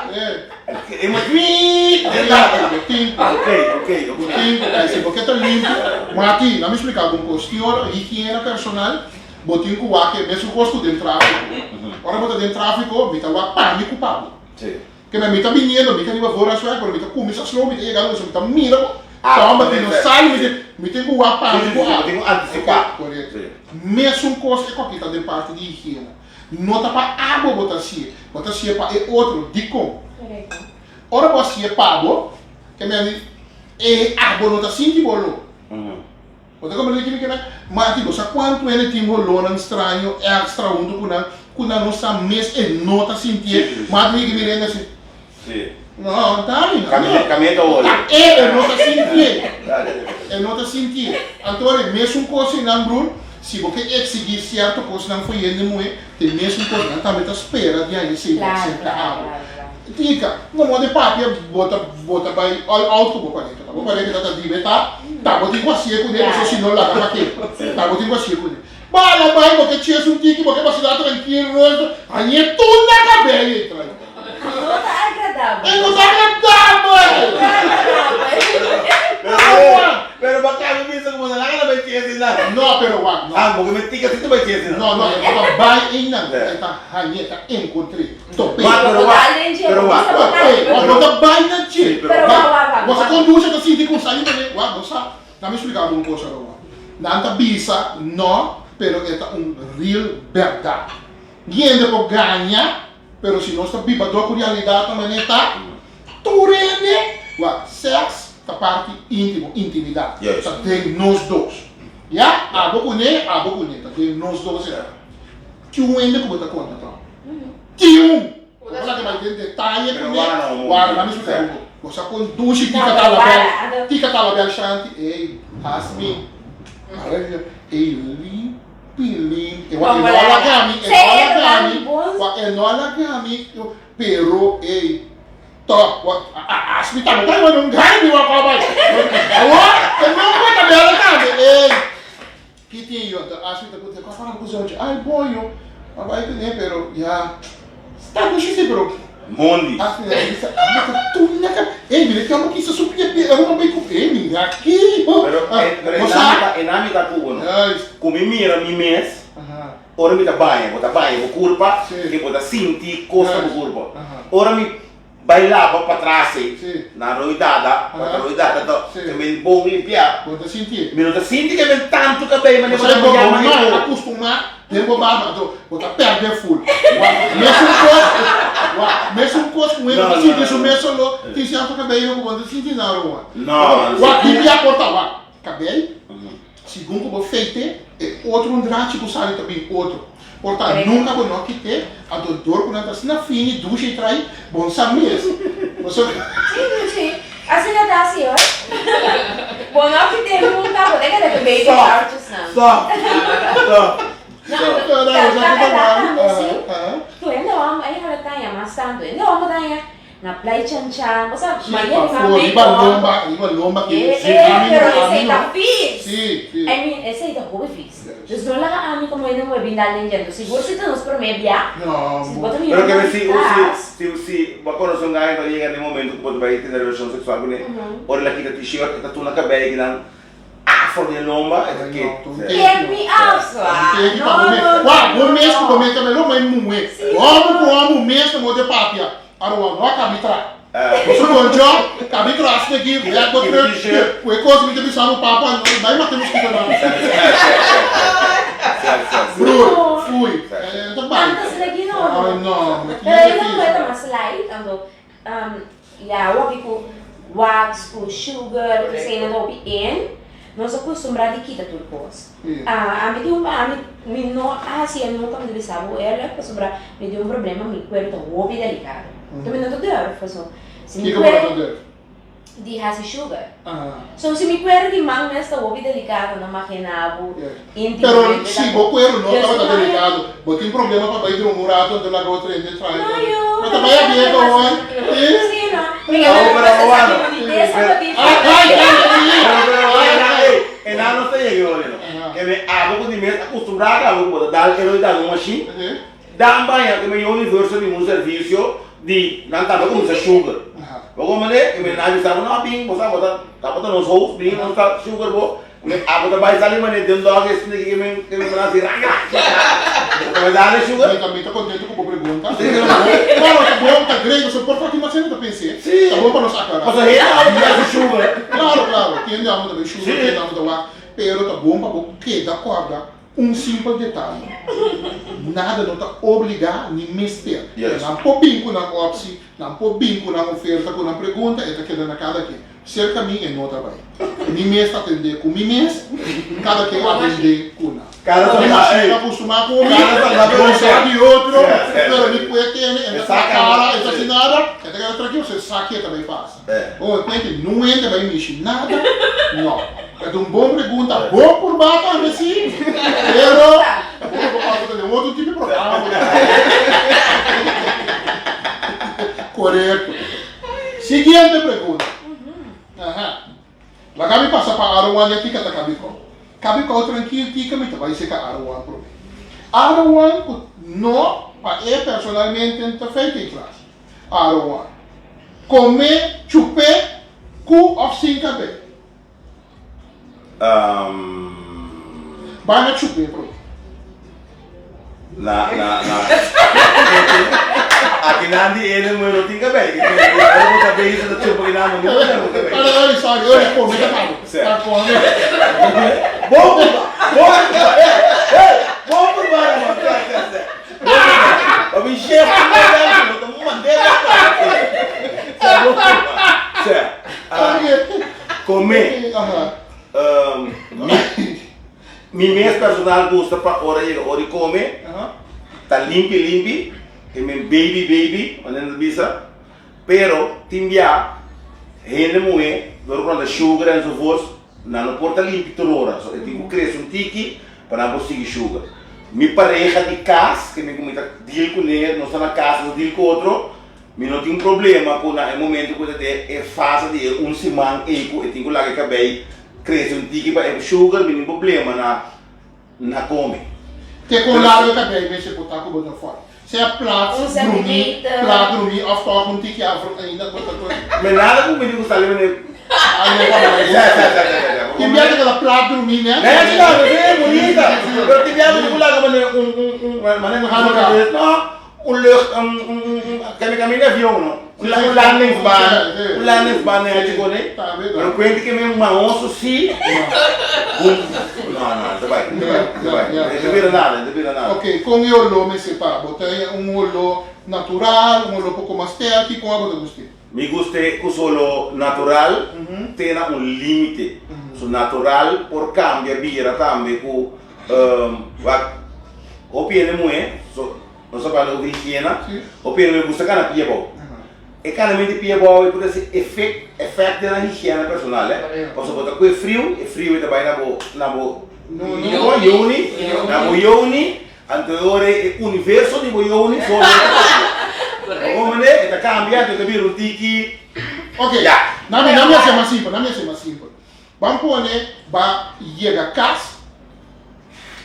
E machine, den data. Bo tin. Ok, ok, ok. Bo tin, si bo ke ta limpi, Mati, laat mi splika bo un kos. Tin ora higiena personal Bo tin ku wak e mesun kos ku den tráfiko. Ora bo ta den tráfiko, mi ta wak pa mi ku pa bo. Ke men mi ta biniendo, mi ta riba voorrangsweg, pero mi ta kuminsá slow, mi ta yega lugar, so mi ta mira bo. Tòmba tin no sali, mi tin, mi tin ku wak pa mi ku abo. Oke, korekto. Mesun kos e koki ta den parti di higiena. No ta pa abo bo ta hasié, bo ta hasié pa e otro. Dikon? Ora bo hasié pa bo, ke men e abo no ta sinti bo lo. Bo ta comprende kico mi keda? Mati, bo sa cuanto hende tin holornan straño extra hunto cu nan, cu nan no sa mes e no ta sintié. Mati mi mira hende asi. No, ta mi no. Camia ta hole. Ta e, e no ta sintié. E no ta sintié. Anto e mesun cos einan, broer, si bo ke exigí cierto cosnan for hende muhé, ta e mesun cos, nan tambe ta spera di haña esei cerca abo. Tika, no morde papia, bo ta bo ta bai all out ku bo pareha. Ta bo pareha ta ta dibe ta, ta bo tin ku hasié kuné, pasobra si no laga pa ke. Ta bo tin ku hasié kuné. Bala bai, bo ke ches un tiki, bo ke basila trankil, rusto, hañ'é tur na kabei ei trai. No ta agradabel. E no ta agradabel! No ta agradabel. Pero bo a kaba bisa ku bo no laga na bai ches einan. No, pero wak, no. Ah, bo ke mi tika si ta bai ches einan. No, no, e no ta bai einan, e ta hañ'é, ta enkontr'é. Topé. Wak, pero wak. Pero wak. Wak, bo ta bai na dje. Pero wak, wak, wak. Bo sa kon dusha ta sinti ku sa yuma ne? Wak, bo sa. Nan mi splika bo un cosa ro wak. Nan ta bisa no, pero e ta un real bèrdat. Hende por gaña, pero si nos ta biba dor ku realidat ta manera ta, tur hende, wak, sèks ta parti íntimo, intimidat. Ta den nos dos. Ya? Abo kuné, abo kuné. Ta den nos dos e ta. Ki un hende ku bo ta konta tòg? Ki un! Bo por laga bai den detaye kuné, wara nan mi splika bo. Bo sa kon dushi tika ta label, tika ta label shanti, ey, has mi. Ey, limpi, limpi. E no a laga mi, e no a laga mi, e no a laga mi, pero ey, tòg, has mi tambe ta un gana mi wak bai. Awor, e no por ta bel tambe, ey. Ki tin yo? Anto Ashley ta puntra, Kua para ku zonchi? Ay, bon yo. A bai kuné, pero ya. Sta dushi si, pero. Mondi. Ashley a bisa, Amo ta tur na ka. Ey, mira ki amo kisa su pia pia. Amo bai ku. Ey, mira ki. Pero, pero e nami ta, e nami ta ku bo no. Ku mi mira mi mes, ora mi ta baña, bo ta baña bo kurpa, ke bo ta sinti kos na bo kurpa. Ora mi Bai laba patras ei na Rooi Dada, pa Rooi Dada ta ke men bon limpiá. Bo ta sinti? Mi no ta sinti ke men tantu kabei manera bo ta Bo yama no e. akustumá den bo barba anto bo ta pèrdè ful. Wak mesun kos wak mesun kos ku hende ta sinti su mes solo tin sierto kabei ku bo no ta sinti nada wak. No. Wak limpiá por ta wak kabei. Segun ku bo feite, e otro un drachi ku sali ta bin otro. Por ta nunka bo no kit'é, anto dor ku nan ta asina fini, dushi i trai, bo no sa mes. Bo sa. Sí, dushi. Asina ta hasi hoor. Bo no kit'é nunka, bo ta keda ku baby pouchesnan. Soft. Soft. No, ta bèrdat tambe sí. Ku hende hòmber, ei ora ta haña mas tantu. Hende hòmber ta haña Na play chan chan, bo sa Sí, mayoria di pafó, nan riba make up. lomba, riba lomba ke Eh, sí, eh, ami pero no, ami esei ta no. fix. Si, si. I mean, esei ta hopi vies. Dus no laga ami komo hende muhé bin dal den dje. Anto sigur si ta nos promé bia, si bo ta mira Pero nos si kas. si si bo a konosé un guy ku a yega na e momento ku bo ta bai tene relashon seksual kuné, ora el a kita t-shirt e ta tuna kabei kinan afro den lomba e ta ke. Get me out swa. No no no. Wak, bo mes ku bo mete melo mai muhé. Homu ku homu mes ta modo papia. Aroa no a kabi tra. Bo konjo, kabi tra asina aki, bek bo truk, ku e kos mi ta bisa bo papa, bai mata nos kita nan. Broer, fui. Ta bai. Anto asina aki no. Ay no. Pero e muhé ta mas light, anto Ya hopi ku wax, ku sugar, ku esei nan ta hopi in, nos a kustumbrá di kita tur kos. Ami tin un, ami mi no a hasi e nunka, mi ta bisa bo eerlijk, pasobra mi tin un problema, mi kueru ta hopi delikado. Enton mi no ta durf, paso si mi Kiko bo no ta kueru durf? di hasi sugar. So si mi kueru di man mes ta hopi delikado, no magina bo Pero intimamente si bo kueru no Dus tabata no, yo- delikado, bo tin problema pa bai drumi un rato anto laga otro hende traha No, e yo. Bo ta bai a biego hoor. Sí? Sí, no. Mi a Oh, pero procesá bueno. mi bunitesa Pero- pa ti. Ay, ay, ay, ay, Pero, pero, ay, ena, ay. ey, ena no ta yega hoor, no. Ajá. Que me abo cu di mes acostumbrado abo cu bo ta dal ero y dal un machine. Oké. Dan baña cu me universo di un servicio di nan tambe cuminsa sugar. Ajá. Bo comprende? Que me nan bisa bo no bin, bo sa bo ta tabata nos host bin nos ta sugar bo. Mi abo ta bai sali mane den dog e snake ke men ke men hasi ra ra ra. Ta bai dale sugar. Mi ta mi ta contento cu bo pregunta. Sí. Claro, ta bon, ta great, pasobra por fa ki mas hende ta pens'é. Sí. Ta bon pa nos aclara. Pasobra hende abo ta bai hasi sugar. Claro, claro, tin hende abo ta bai sugar, Sí. tin hende abo ta wak, pero ta bon pa bo keda corda un simpel detaye. Nada no ta obliga ni mester. Yes. Nan por bin cu nan optie, nan por bin cu nan oferta, cu nan pregunta, e ta keda na cada ken. Serka mi e no ta bai. Mi mes ta atendé ku mi mes, kada ken atendé ku nan. Kada Mi sanda, mashina ey. kustumá ku mi, Kada sanda bo pero sa di otro, Sí, sí. pero mi puede tene, e ta E saca cara, e ta sí. hasi nada, e ta keda trankil, se sa ke ta bai pasa. Eh. Bo tene ke no hende bai mishi nada, no. E ta un bon pregunta, bon purbá tambe si, pero bo por pasa ta den otro tipo di programa. Korekto. Siguiente pregunta. Aha. Laga mi pasa pa Arowan ya tika ta Kabiko. Kabiko trankil tika mi ta bai seka Arowan prome. Arowan ku no pa e personalmente ta feita klas. Arowan. Kome chupe ku of sin kabe? Bai na chupe prome. Na, na, na. Aki nan di ene muhe no tin kabei. Ora bo ta bezig ta chupa ki nan no tin kabei. Ora, ora, sorry, ora kome ta kabo. Sí. Ta kome. Bon purba, bon purba, eh, eh, bon purba Ramon. Sí, sí, sí. Bon purba. Papi chef ku no ta no ta mand'é pa kaba. Sí, bon purba. Sí. Ah, kome. Mi. Mi mes personal gusta pa ora yega ora di come ta limpi limpi e men baby baby manera nan ta bisa pero tin bia hende muhe dor ku nan ta sugar enzovoorts nan no por ta limpi tur ora so e tin ku crece un tiki pa nan por sigui sugar mi pareha di cas ke mi ku mi ta deal cune nos ta na cas nos ta deal cu otro mi no tin problema cu na e momento cu ta den e fase di e un siman ey cu e tin cu laga e cabey Crece un tiki pa e sugar mi tin problema na na come. Te con largo cabey mester por ta cu bo ta for. Sea plat Un drumi, centimeter. plat drumi of toch un tiki afro ainda bo ta con. Me nada cu mi tin cu sali mane. Ah no pa bay. Sa sa sa sa sa. Tin bia ta keda plat drumi ne. Ne si claro si bonita. Pero tin bia mi tin cu laga mane un un un mane un Hanukkah. No un lucht un un un kende kaminda avion no. Un landingsbaan, un landingsbaan na haci con e, pero cuenta que mi mahoso si, un, no, no, ta bay, ta bay, ta bay, e ta bira nada, e ta bira nada. Ok, con e olor mester pa bo? Ta un olor natural, un olor poco mas sterki, con abo ta guste? Mi guste cu su olor natural te na un limite, su natural por cambia bira tambe cu, wak, hopi hende muhe, so. Nos ta papia over higiena, hopi hende no gusta cana pia bou. E canamento di pia bou e por haci efect effect den nan higiena personal eh. Pasobra bo ta cu e friu, e friu e ta bay na bo na bo yoni, na bo yoni, anto e ora e universo di bo yoni solo e ta cambia. Bo comprende? E ta cambia anto e ta bira un tiki Ok, ya. Nami nami haci mas simpel, nami haci mas simpel. Ban pone ba yega kas,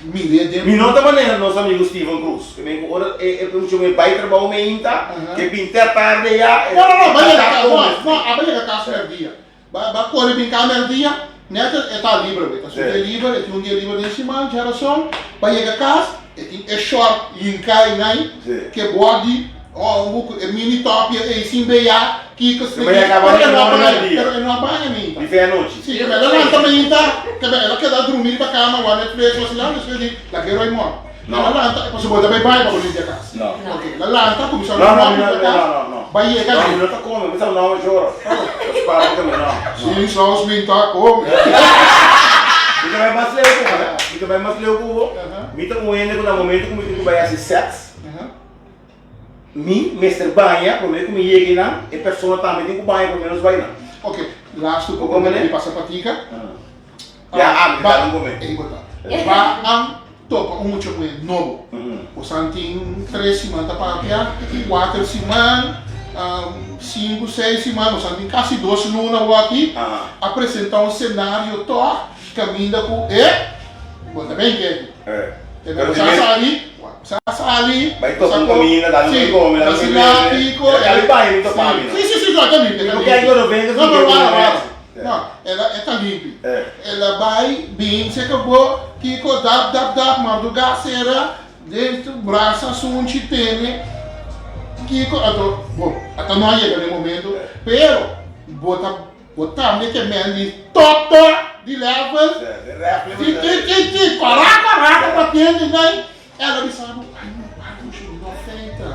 mir'é den. Mi no ta manera nos amigo Steven Cruz, ke men ku ora e mucha muhé bai trabou meinta, ke bin te tarde ya, e No, no, no, ba ta yega kas, kome. no, no, a ba yega kas mèrdia. Ba ba kore bin kas mèrdia, nèt e ta liber awe, ta su dia liber, e tin un dia liber den siman, djarason, ba yega kas, e tin e short yinká einai, ke bòdi, oh, un buku, e mini tòpia ei sin beyá, Kiko Te bai a kaba Pero e ni no a ora baña, di dia. pero e no a baña minta. Di fe anochi. Si, kebe el a lanta minta, kebe el a keda drumi riba kama wak Netflix o asina, despues di lag'é roi mor. No. El a lanta, pasobra bo ta bai baña pa bo limpia kas. No. Ok, el a lanta, kuminsá No, no, roi mi no, limpia kas, no, no, no. bai yega No, di. mi no ta kome, mi sa no mi choro. Ta spara porque mi no. Si, sous mi ta kome. Mi ta bai mas leu ku bo, mi ta bai mas leu ku bo. Mi ta un hende ku na momento ku mi tin ku bai hasi sèks, Mi mester baña prome ku mi yega einan, e persona tambe tin ku baña prome nos bai einan. Ok, lastu ku mi pasa patika. Ya, ami ta dan kome. Ei bo ta. Ba an topa un mucha muhé nobo. Bosan tin tres siman ta papia, kuater siman, sinku, seis siman, bosan tin kasi dos luna awor aki. A presenta un senario tòg kaminda ku e bo ta ben keki. Pero Bo sa sali, bo sa sali. Bai topa un caminda, dale un Sí, come, dale un asina bebe. pico. E ta bai mi topa mi no. Sí, sí, sí, no, e ta limpi, e ta Mi limpi. no kere venga No, pero wara, wara. Sí. No, el a, e ta limpi. Eh. El a bai bin se acabó, Kiko dap, dap, dap, mardugá sera, den su brasa sunchi tene, Kiko, anto, bo, ata no a yega den momento, pero bo ta Bo tambe ke men di top top di level. Ti ti ti ti kora kora ta batiendo nan. El a bisa bo, ay no wak mucho mi no feita.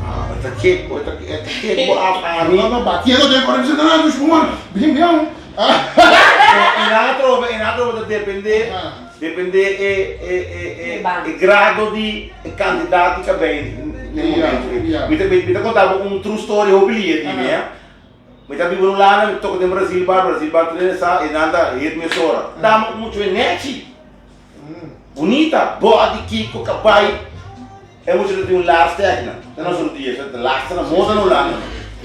Ah, e ta kek bo, e ta e ta kek bo af ami. No no batiendo den kora bisa nan mucho man. Bien bien. E nan atrobe, e nan atrobe ta depende, depende e e e e e grado di e kandidat di kabei den momento. Mi ta mi ta konta bo un true story hopi lia di mi, eh. Mi ta biba un lana, mi toka den Brasil bar, Brasil bar trene sa, e nan ta hit mesora. Dama ku muchu e nechi. Bunita, body, kiko, kabai. E mucha ta tin un laars tèk nan. Ta nos un dia, ta laars na moda na Hulanda.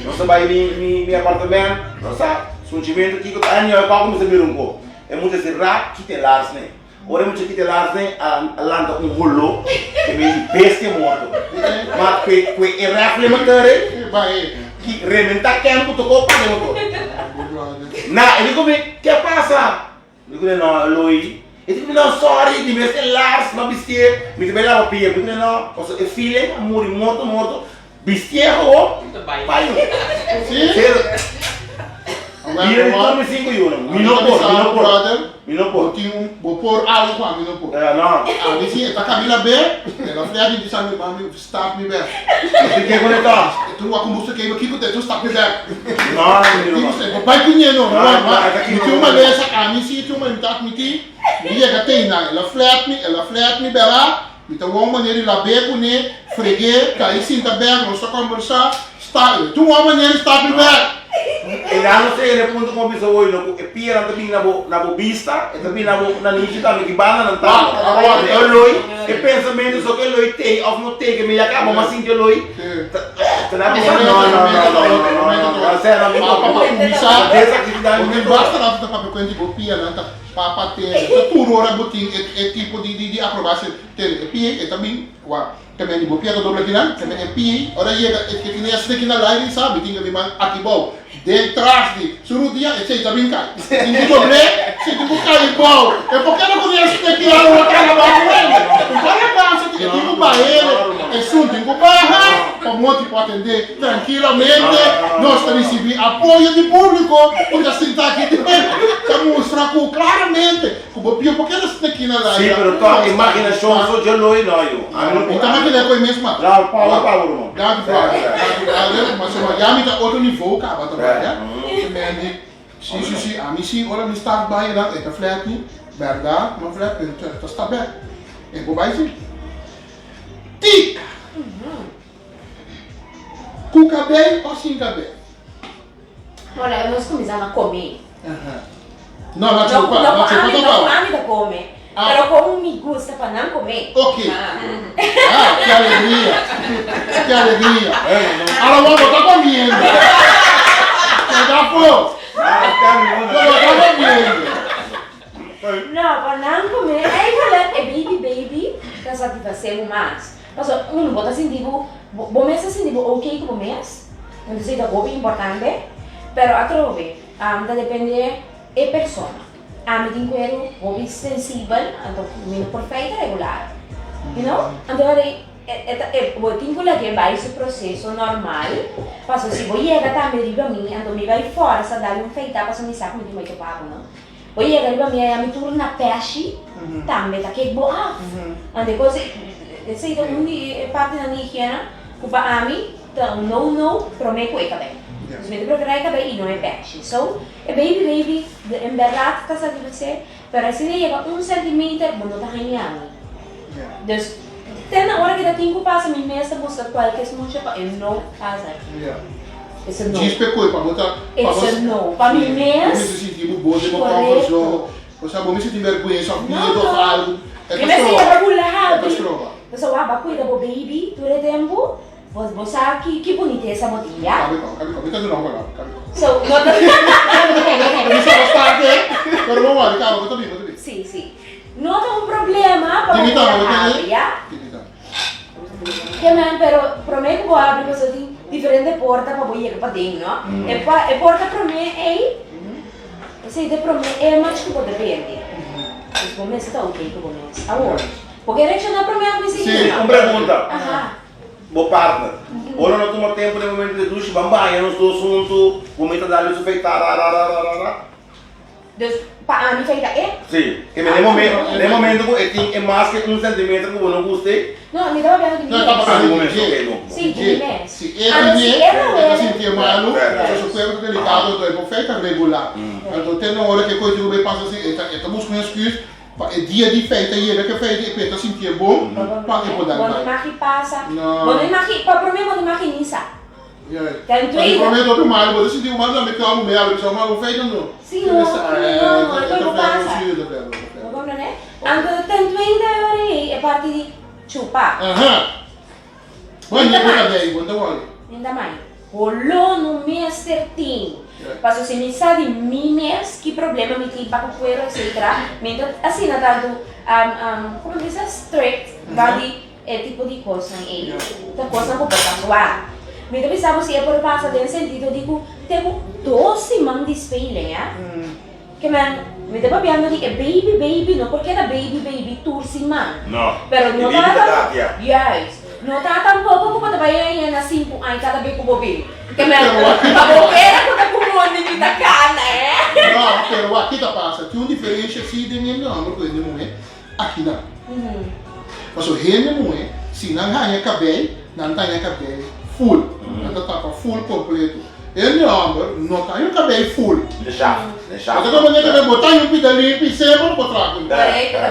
Nos ta bai mi mi mi apartement, nos sa, sunchimentu kiko ta aña e kòkò mester bira un ko. E mucha si rak kita e laars nei. Ora e mucha kita e laars nei, a lanta un holó ke mei di bestia morto. Ma kue kue e rèfle motor ei, ki rementá kèm ku tokó paga e motor. Na, e di ku mi, ke pasa? Mi di ku ne, no, Eloy. E di ku mi, no, sorry, di mes e laars m'a bistié, mi ta bai laba pia. Mi di ku ne, no, pasobra e feeling a muri morto morto, bistié gewoon, bai. Sí? Bira di tur mi sinku yunan. Mi no por, mi no por. Mi no por. Bo tin un, bo por algo ku ami no por. Eh, no. Ami si e ta Camila be, el a flia di bisa mi mami start mi bek. Bo tin ke konekta? E tur wak un busto keiba kiko te tur start mi bek. No, mi no. Bo bai kuñe no, no, no. Mi tin un malesa, ami si tin un malesa, mi ta admiti, mi yega te einan, el a flat mi, el a flat mi bera, mi ta wou un manera di lab'é kuné, freg'é, kai sinta bek, nos ta kombersá, sta, e tin un manera di start mi bek. E nan no chega na e punto como bisa hoy no cu e pianan ta bin na bo na bo bista, e ta bin na bo nanishi tambe ki banda nan ta. E loi, e pensamento so cu e loi tei of no tei ke mi ya caba mas sinti e loi ta ta na bisa no no no no no no no no no Papa pa cuminsa, Desactividad bo tin basta rato ta papia cuenta di bo pianan ta papa tene, ta tur ora bo tin e e tipo di di di aprobacion tene e pia e ta bin wak. Te men di bo pia ta dobla kinan, te men e pia ora yega e ke tine esne kina lairi sa mi tin ke mi man aki bou den tras di su rudia e chei ta bin kai tin ku dobl'é si tin ku kai bou e por keda ku esne ki a lo kala bou ku hende un pa labansa tin e tin ku bahele esun tin ku baha pa moti por atendé trankilamente nos ta risibí apoyo di públiko ku ta sinta aki den ta mustra ku klaramente Ku bo pio por keda sneki na Sí, laira. pero tòg imaginashon so dje loi no yu. Ami no por. Mi ta makiná koe mes ma. No, power power ruman. Danki brother. Danki brother. Ma suma ya mi ta otro nivo kaba ta bai ya. Te mendi si si si ami si ora mi start bai nan e ta flat mi bèrdat ma flat pero ta ta sta bèk. E por bai si. Tika. Ku kabei o sin kabei? Ora nos kuminsá na kome. No, no chupa, no chupa No ku ami ta kome, pero kon mi gusta pa nan kome. Ok. Ah, ke alegria, ke alegria. Ora bo ta komiendo. Keda afó. Bo ta komiendo. No, pa nan come eigenlijk e baby baby ta satisface bo mas. Pasobra uno bo ta sinti bo, bo mes ta sinti bo ok cu bo mes, entonces ta hopi importante, pero atrobe ta depende e persona. Ami tin cuero hopi sensibel, anto mi no por feita regular, you know, anto e ta e bo tin cu laga e bay su proceso normal, pasobra si bo yega tambe riba mi, anto mi bay forsa dal un feita pasobra mi sa cu mi tin bay topa bo no. Bo yega riba mi aya mi tur na peshi tambe ta kek bo af. Ante kos esei ta un di e partinan di higiena ku pa ami ta un no no prome ku e kabei. Dus mi ta prefera e kabei i no e peshi. So e baby baby en bèrdat ta satisfasé pero asina e yega un sentimeter bo no ta haña mi. Dus te na ora ke ta tin ku pasa mi mes ta buska kualke smucha pa e no pasa. It's a no. Djis pe koe pa bo ta pa It's a no. Pa mi mes. Bo mester sinti bo bon den bo comfort zone. Osea bo mester tin berguensa of miedo of algu. E Mi ta mester stroba. yega bula E ta habri. stroba. Pasobra wak bo a kuida bo baby tur e tempu. Bo bo sa ki ki bunitesa bo tin ya. Kabe kaba kabe kaba. Mi ta duna un palabra. Kabe kaba. So no ta. No kaba no kaba. Mi sa bastante pero bo wak kaba bo ta bin bo ta bin. Si si. No ta un problema pa bo Dimi kuida tambe bo habri tene. ya. Dimi tambe. Ke men pero prome ku bo habri pasobra tin diferente porta pa bo yega paden no. E pa e porta prome ei esei ta e prome image ku bo ta bende. Dus bo mester ta oké ku bo mes. Awor bo ke reakshoná prome ku mi sigui Si, no? un pregunta. Aha. Bo partner. Ora no tuma tempu den momento di dushi ban baña nos dos huntu, bo mester dal su feita ra ra ra ra ra ra. Dus pa ami feita e. Si, ke den momento, den momento ku e tin e mas ke un centimeter ku bo no gusta e. No, mi ta papiando di mi No, e ta mes. papiando Ah, di dje. ok, no, no. Si, di mi mes. Si e Anto tin si e, e no e ta wele. sinti e malu, pasobra su kuerpo ta delikado, anto e por feita regular. Anto te na ora ku e koe tin ku bay pasa si, e ta e ta buska un excuse pa e dia di feita yega ku e feita e por ta sinti e bon pa e por dal Bo no bay. imagi pasa. No. Bo no imagi, pa prome bo no imagi ni sa. Ten Pasobra tweede. prome ta hopi malu, bo ta sinti bo malu tambe kla bo mei algu bisa bo malu feita no. Si no, no, no, e por pasa. Bo comprende? Anto ten tweede e ora ei e parti di chupa. Aha. Bo a ñe bo ta dei, bo no ta wòri. Ninta mai. Holó no mester tin. Pasobra si mi sa di mi mes ki problema mi tin pa ku kuero etcetera, mi ta asina tantu, como bisa, strict ba di E tipo di kosnan ei ta kosnan ku por ta wak. Mi ta bisa bo si e por pasa den sentido di ku te ku dos siman di speling, ya. Ke men, mi ta papiando di e baby baby no por keda baby baby tur siman. No. Pero no E baby ta ta dat, ya. Juist. No ta tampoco ku bo ta bai haña na sinku aña kada be ku bo bin. Ke men, pa bo kere ku ta ku mondi mi ta kana, eh. No, pero wak ki ta pasa? Tin un diferensha si den hende homber ku hende muhe. Akinan. Pasobra hende muhé, si nan haña kabei, nan ta haña kabei ful. Nan ta tapa ful kompleto. Hende hòmber no ta haña un kabei ful. De shaft, de shaft. Bo ta komprendé ku bo ta haña un pida limpi semper bo traha kuné.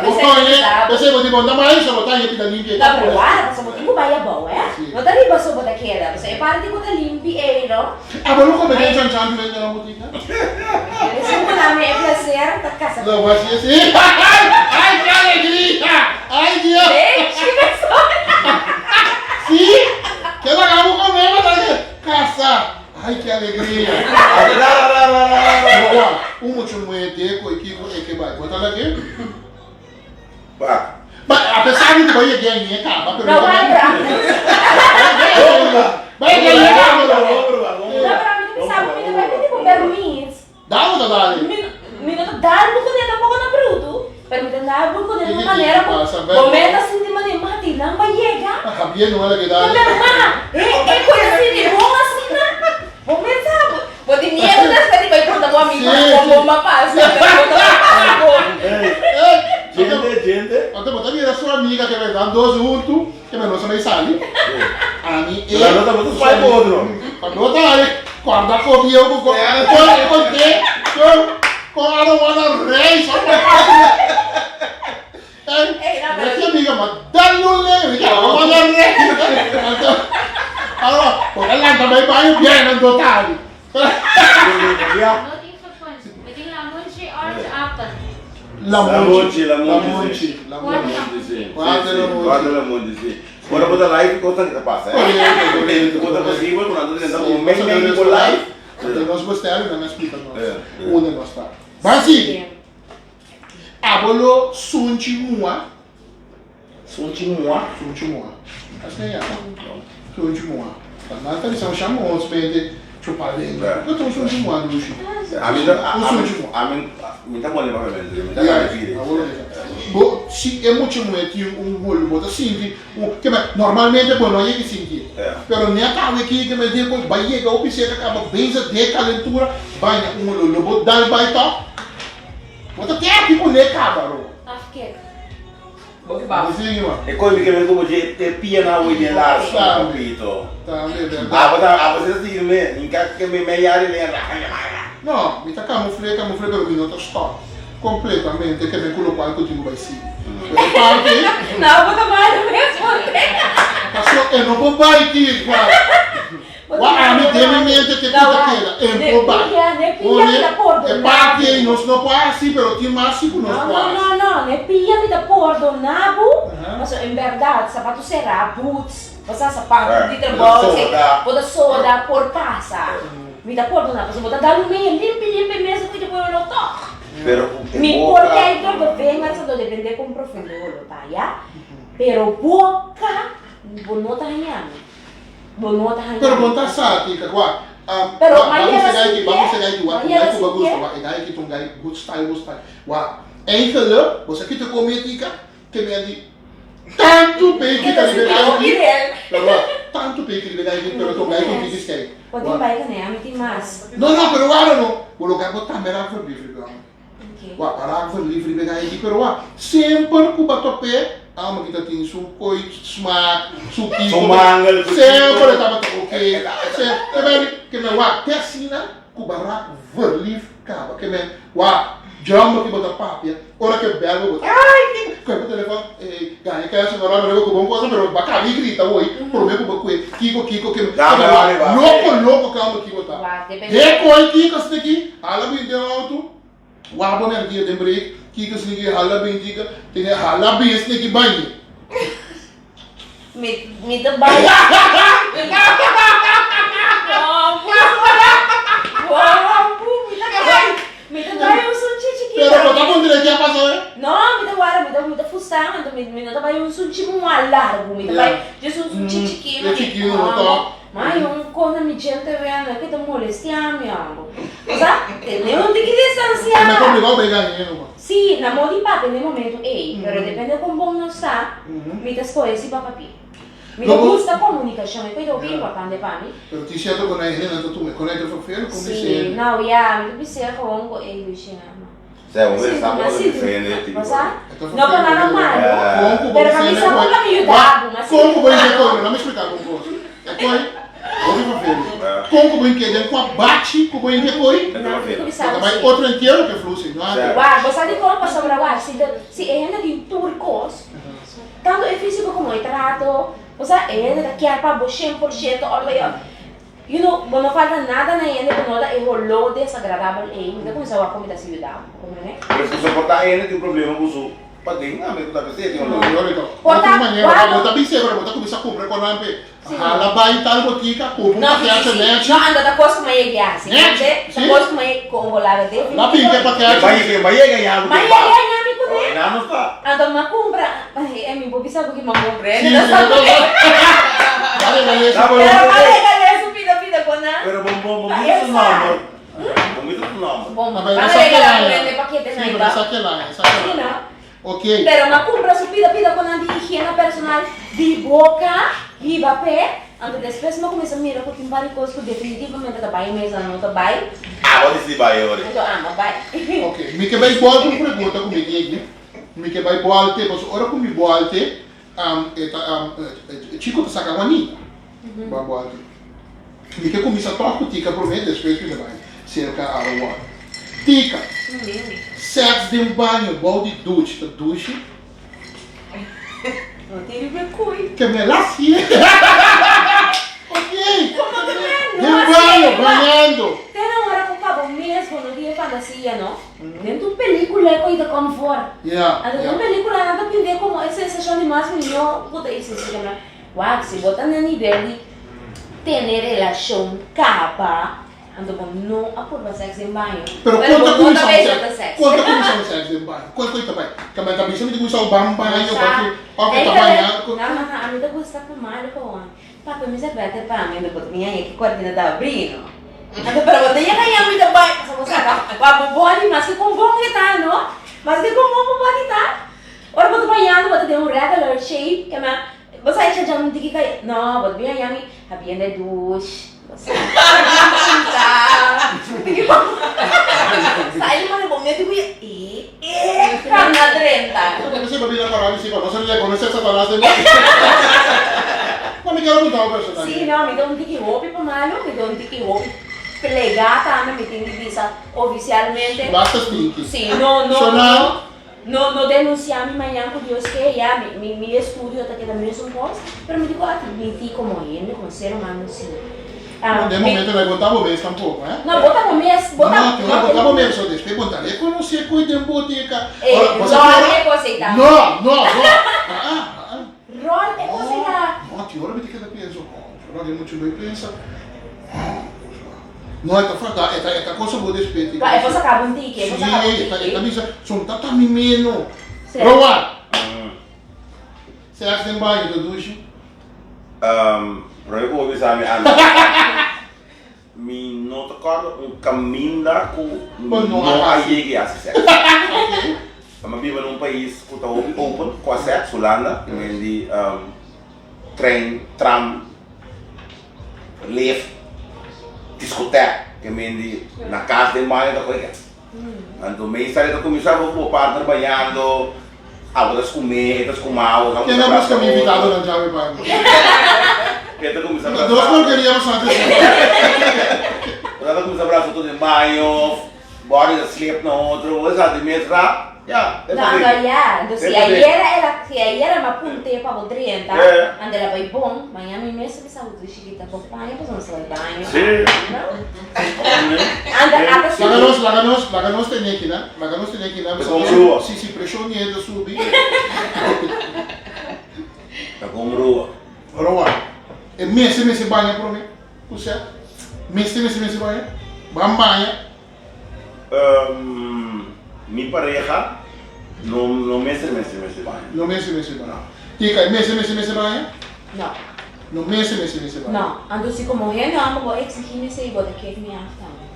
Bo haña, p'esei bo di bo no ta maisha, bo ta haña pida limpi ei. No, pero wara, pasobra bo tin ku bai abou, eh. No ta riba so bo ta keda. Pasobra e parti ku ta limpi ei, no. Abo lo come den chan chan durante la botica? Esun cu dame e placer ta casa Lo voy a decir. ¡Ay, qué alegría! ¡Ay, Dios! Lechi persona. Sí, ¿qué lo hagamos con él? Casa. ¡Ay, qué alegría! Un mucho muete, coi kiko e que vai. Bota lá aqui. Ba. Ba, a pesar di bo yega en e cama, pero No, no pero Ba yega en e cama, No, pero ami ta bisa bo, mi ta bai pidi bo permis. Dal bo ta dal. Mi mi no ta dal bo kuné tampoco na brutu, pero mi ta dal bo kuné na un manera ku bo mes ta sinti manera mati nan ba yega. Javier no a laga dal. Pero ma, e e ku ta sinti bon asina, bo mes sa bo. Bo tin miedu despues di bai konta bo amigonan kon bon bo a pasa, pero bo ta bai pasa bon. Djente, djente. Anto bo ta mira su amiga ke bai dan dos huntu, ke bai nos a bai sali. Ami e. Pero no ta swipe otro. Pa no ta ari korda kon bieu ku kon kon te kon kon I don't wanna raise on my Ey, no, pero. Mi amiga ma dal un leo, mi a wanna raise. Anto, ahora, por a lanta bai baño bien anto tardi. No tin frecuencia. Mi tin lamunchi, orange, apel. Lamunchi, Lamunchi, lamunchi, lamunchi, si. Cuatro lamunchi. Cuatro lamunchi, si. Ora bo ta live, cosnan ta pasa, eh. Correcto, correcto. Bo ta posibel cu nan ta drenta Sí, un mei mei bo live. Anto nos bestel y nan a splica nos unda nos ta. Ban sigui. Abo lo sunchi mua. Sunchi mua? Sunchi mua. Asina e yama. Sunchi mua. Pa nan ta bisa un shama ons mente chupa lenga. Bo ta un sunchi mua dushi. Ami ta Un sunchi mua. Ami mi ta pone papiamento mi ta Ya, repeat it. abo lo bisa. Bo si e mucha muhe tin un holo bo ta sinti un ke men normalmente bo no yega sinti. Pero net awe ki ke men den bo bai yega hopi seka kaba bezig den calentura baña un holo lo bo dal bai tòg. Bo ta te aki ku ne kaba ro. Afkek. Bo ki baf. E koi mi ke men ku bo dje e pia na woi den largo papito. Tambe berdad. Abo ta abo si ta sigui me hinka ke me me yari me No, mi ta kamufle kamufle pero mi no ta stop completamente ke men ku lokual ku tin ku bai sigui. Pero e parti. No, bo ta malo mes porque. Paso e no por bai ki Wak ami den mi mente te ku ta keda en por bai. Pone e parti ei nos no por hasi pero tin mas si ku nos por hasi. No, no, no, ne pia mi ta pordona bo, pasobra en berdad sapato sera, boots, bo sa sapato di trabou, bo ta soda por pasa. Mi ta pordona pasobra bo ta dal un medio limpi limpi mes ku ta pone lo tog. Mi por kei dor bo venga sa do depende kon profundo lo ta ya, pero boka bo no ta haña mi. Bo no ta haña. Pero bo ta sa tika kua. Pero Wak, mañana vamos a si aquí, vamos ke, a aquí, wak, mañana gai si ku gusto, ke. wak, e gai ki ta un gai good style, good style. Wak, eigenlijk, bo sa kita come tika, ke men di tantu peki Kita ta si riba ke gai hopi ki, real. pero wak, tantu peki riba gai ki, pero ta un gai ku tiki skei. Bo tin Wak. bai kane, ami tin mas. No, no, pero wak no, bo lo gai bo tambe raak verliefd riba gai. Ok. Wak, a raak verliefd riba gai ki, pero wak, semper ku bo a top'é, Alma ki ta tin su koi smaak, su kiko. Su mangel, su kiko. Semper e tabata ok. Ke men, ke men wak, te asina ku bo a raak verliefd kaba. Ke men wak, jumbo ki bo ta papia, ora ke bel bo bo ta ay kiko, kohe bo telefon, ey, gaña kèsha no raba riba ku bon kosa, pero bo a kaba di grita hoy, prome ku bo kue, kiko, kiko, ke men, ke men wak, loko, loko ke alma ki bo ta. He koi kiko asina ki, hala bin den auto. Wak bo energia den break, kiko sniki hala bin tika, tene hala bin sniki bañe. Mi mi ta bai. Mi ta bai un sunchi chikito. Pero bo ta puntra ke a pasa hoy? No, mi ta wara, mi ta mi ta fusta, anto mi mi no ta bai un sunchi mua largu, mi ta bai just un sunchi chikito. E chikito no ta. Ma yon kos na mi djente wena ke ta molestia mi amo. Osea, tene un tiki distansia. E me ta obligá pa e gañ'é numa. Sí, na mo di papia n'e momento ei, pero depende kon bon nos ta, mi ta skohe si pa papia. Mi ta gusta komunikashon, e koe ta hopi importante pa mi. Pero tin sierto ku na e hendenan ta tuma e konekto vervelend kon Sí, bis'é. nou ya, mi ta bis'é gewoon ku e yushi ama. Sea, bo mester sa kon bo bisa hende e tipo. Osea, no pa nada malo, Kon ku bo pero pa bis'é mi e sa koe. kon pa mi yuda bo, ma si Kon ku bo bis'é koe, laat me expliká bo un kos. E koe, hopi vervelend. Kon ku bo ink'é den kua bachi ku bo ink'é koe, No, bo ta bai otro entiero ku e flusi, no antes. Wak, bo sa dikon? Pasobra wak, si si e hende tin tur kos, tantu e físiko komo e trato, osea e hende ta kier pa bo 100% òf You know, bo no falta nada na hende ku no ta e holó desagradabel ei, mi ta kuminsá wak ku mi ta si yuda bo, komprendé? Pero si soportá hende tin problema ku su paden, ami ku ta pensé tin holó. Por ta, Otro manera, wak bo ta bis'é, pero bo ta kuminsá kumpra kon nan p'e hala bai tal botika, kumpra un No, pakèt si, si, nechi. no, anda ta kos ku mi a yega hasi, Nechi, komprendé? Ta si. kos ku mi a yega, kon bo laga La pinta e definitivamente. pakèt. Ma yega, ma yega ya mi Ma ku e yega ya mi kuné. Oh, nan no sa. Anto mi a kumpra, e mi por bisa ku ki mi a kumpra, Si, no si, sa no ku sa. Dale, dale. Pero pa regal'é su pida pida con nan. Pero bon bon bon Pa mira el su sa. nomber. Bon mira su nomber. Bon, Ah, pa pero esa regalá que un la hende pakete Sí, na pero iba. esa que la, esa que Sí, la. no? Ok. Pero m'a cumpra su pida pida con nan di higiena personal di boca, hiba p'e. Anto despues m'a cuminsa mira cu tin varios cos cu definitivamente ta bay mesa no ta bay. Ah, bo dicidi bay ora. Anto amo bay. Ok, mi ke bay bolbe un pregunta cu mi tin aki. Mi ke bay bolte, pasobra ora cu mi bolte, E ta e chico ta saca Juanita ba bolbe. Mi ke cuminsa toch cu Tika prome despues mi ta bay cerca Arowan. Tika, sex den baño bou di duch ta dushi? No tin riba e cuy. Ke me la hacié. Ok. Como ke me no Den hacié? baño, bañando. Te na ora cu pa bo mes bo no tin e fantasia no. Den tur pelicula e coy ta come for. Anto den pelicula nan ta pinde como e sensacion di mas miyo cu ta existi ta mira wak si bo ta na nivel di tene relacion caba. Anto bo no a purba seks den baño. Pero Pero kon ta bo no ta kuminsá un bezig seks? ta seks. Kon ta kuminsá un seks den baño? Kon kon ta bai? Ka men ta bisa mi ta kuminsá un ban baño, Sa, ban ki òf e ta eigenlijk, bañá. no, no, no, ami ta gusta pa malo gewoon. Papia mi sa beter pa mi, anto bo ta mi haña ki kortina ta abrí, no. Anto pero bo ta yega haña mi ta bai, pasobra bo sa ba, wak bo body maske kon bon e ta, no? Maske kon bon bo body ta, ora bo ta bañando bo ta den un regular shape, ke men, bo sa echa djan un tiki kai, no, bo ta bin haña mi habiendo e douche. Sí, no, mi ta un tiki hopi pa malu, mi ta un tiki hopi plegá tambe, mi tin di bisa ofisialmente. Basta stinky. Sí, no, no, Shona. no, no denunsiá mi mañan ku Dios ke, ya, mi, mi, mi estudio ta keda mesun kos, pero mi tin ku admití komo hende, komo ser humano sí. No, den momento no bo ta bo mes tampoco, eh. No, bo ta bo mes, bo ta. No, no, bo ta bo mes, so despues bo ta reconoce cu e den botica. Eh, rol e cosita. No, no, no. Ah, ah. Rol e cosita. No, ti ora mi ta keda pensa, oh, yo no den mucho lo pensa. No, e ta falta, e ta, e ta cosa bo despues. Ba, e por saca bo un tiki, e por saca bo un tiki. Sí, e ta, e ta bisa, son ta ta mi meno. Sí. Rowan. Seks den baño ta dushi? Prome ku bo bisa mi anda mi no ta kòrda un kaminda ku no a yega i hasi sèks. Mi a biba na un pais ku ta hopi open ku a sèks, Hulanda, i men di trein, tram, lift, diskotèk, ke men di na kas den baño ta koe kèt. Anto meestal e ta kuminsá bo ku bo partner bañando. Abo ta skumé, e ta skumá abo, Ken a buska mi invitadonan djawe pa mi? E ta kuminsá brasa. Dos porkeria pa Santa Cena. Bo ta kuminsá brasa otro den baño, body ta slip na otro, bo sa di mes rap, ya, e No, ta anto big. ya, anto si E ta big. ayera el a, si ayera mi a punté pa bo drenta, anto el a bai bon, mañana mi mes ta bisa bo dushi kita bo paña pasobra nos ta bai baño. Sí. No? Anto ata si. Laga nos, laga nos, laga nos tene aki nan. Laga nos tene kinan Ta con rua. Si si preshon di hende subi. Ta con rua. Roa. E mester mester baña prome ku sèt. Mester mester mester baña. Ban baña. Mi pareha no no mester mester mester baña. No mester mester baña. Tika e mester mester mester baña? No. No mester mester mester baña. No. Anto si komo hende homber bo exigi mi esei bo ta kek mi af tambe.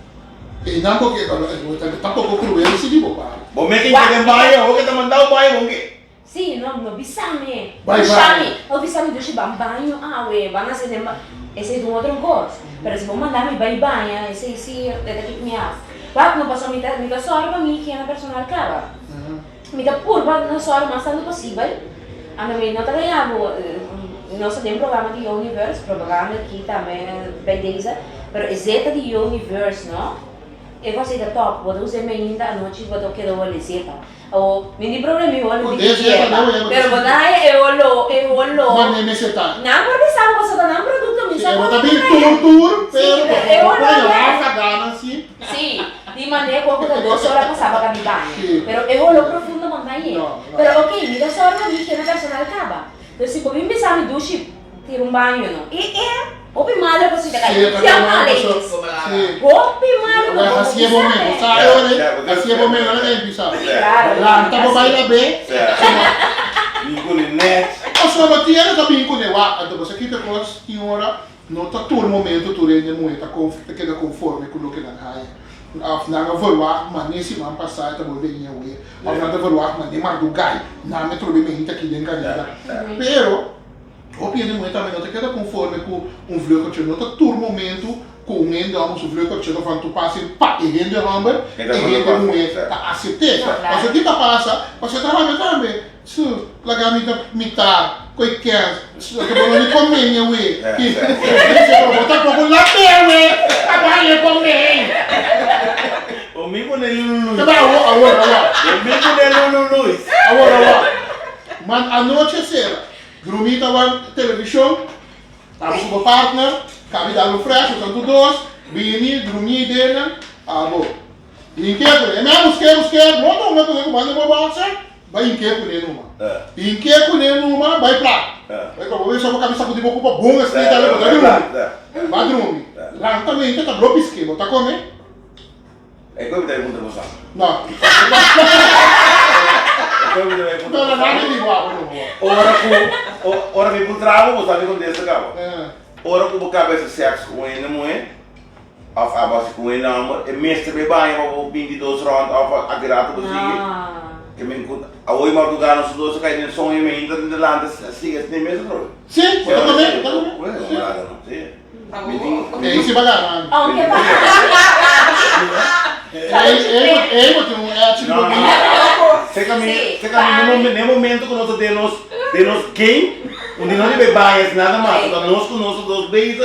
Einan bo ke bo ta tampoko cruel si di bo pari. Bo me kin ke den baño, ho ke ta mandao baño bon ke. Si, no, no bisa mi. Bai Bisa mi, baño. no bisa mi dushi ban baño awe, ban hasi den ba, esei ta un otro kos. Pero si bo manda mi bai baña, esei si e ta kik mi af. Wak no pasobra mi ta mi ta sòru pa mi higiena personal kaba. Mi ta purba na sòru mas tantu posibel. Anto mi no ta gaña bo, nos ta den programa di Universe, propaganda aki tambe bij deze, pero e zeta di Universe no, e kos ei ta top, bo ta usa e mainta anochi bo ta keda wòrdu e zeta. Awor, mi tin problema mi wòrdu di yerba, pero bo ta haña e oló, e oló. Mane mester ta. Nan por bisa bo pasobra ta nan produkto, mi sa Si, e bo kon ta e bin ta tur traha. tur, Si, pero pero e bo oló por ya. rafa gana si. Si, di manera ku ta dos ora pasá pa kabi baño. Sí. Pero e holó profundo bo no ta hañ'é. No, no. Pero ok, mi ta sòru pa mi higiena personal kaba. Entonces si bo bin bisa mi dushi tira un baño no. E e hopi malo ku si ta kai. Sí, ta Si a malo male paso. is. Sí. Hopi malo ku Bueno, bo hasié bo bisa mes. Bo me. sa e ora ei, hasié bo mes ora ei bisa. Sí, claro. Lanta bo bai lab'é. Bin kuné nèt. Pasobra tiene ta bin kuné wak. Anto bo sa kita kos tin ora. No ta tur momento tur hende muhé ta ta keda konforme ku loke nan haña. Òf nan a verwagt manera siman pasá e ta bolbe ña awe. Òf nan ta verwagt manera mardugai nan me trobe mehita aki den kareda. Pero hopi hende muhé tambe no ta keda konforme ku un vluggertje. No ta tur momento ku un hende hòmber su vluggertje ta van toepassing pa e hende hòmber, e hende muhé ta asept'é. Pasobra ki ta pasa? Pasobra e ta rabia tambe. Su, laga mi ta mitar koe kens, su, ke bo no ni kome mi awe. Ki, dice, pero bo tampoco la bewe, ta baña kome. Bo mi pone lulu Luis. Te ba awor, awor, awor. Bo mi pone lulu Luis. Awor, awor. Man anoche sera, drumi ta wan television, abo ku bo partner, kabi dal un fresh, bo tantu dos, bini, drumi dena, abo. Inketu, e me a buske, buske, no ta una ku banda bo boxer. Bai hinké kuné numa. Hinké kuné numa, bai pla. Bai pla. Bo bisa bo kabesa ku di bo kupa bon esei ta bo ta drumi. Ba drumi. Lantamente ta blo piské. Bo ta kome? E koe mi ta puntra bo sa. No. E koe mi ta puntra bo sa. No, no, di bo abo numa. Ora ku ora mi puntra bo, bo sa mi kontesta kaba. Ora ku bo kabesa sèks ku un hende muhé. Of abo hasi ku un nomber, e mester bay baña pa bo 22 rond of a ki rato bo sigui. Ke men ku awoy marduga nos dos a kai den soño mi ainda tin delante a sigui asina e mes atrobe. Si, bo ta come, bo ta come. Bueno, no laga no, si. Mi tin, Ey si bagana. Aunke pa Ey, ey, ey bo tin un etch riba mi. Seka mi, seka mi ne momento ku nos ta den nos, den nos game, un di nos di bay baña es nada mas, ta nos ku nos dos bezig.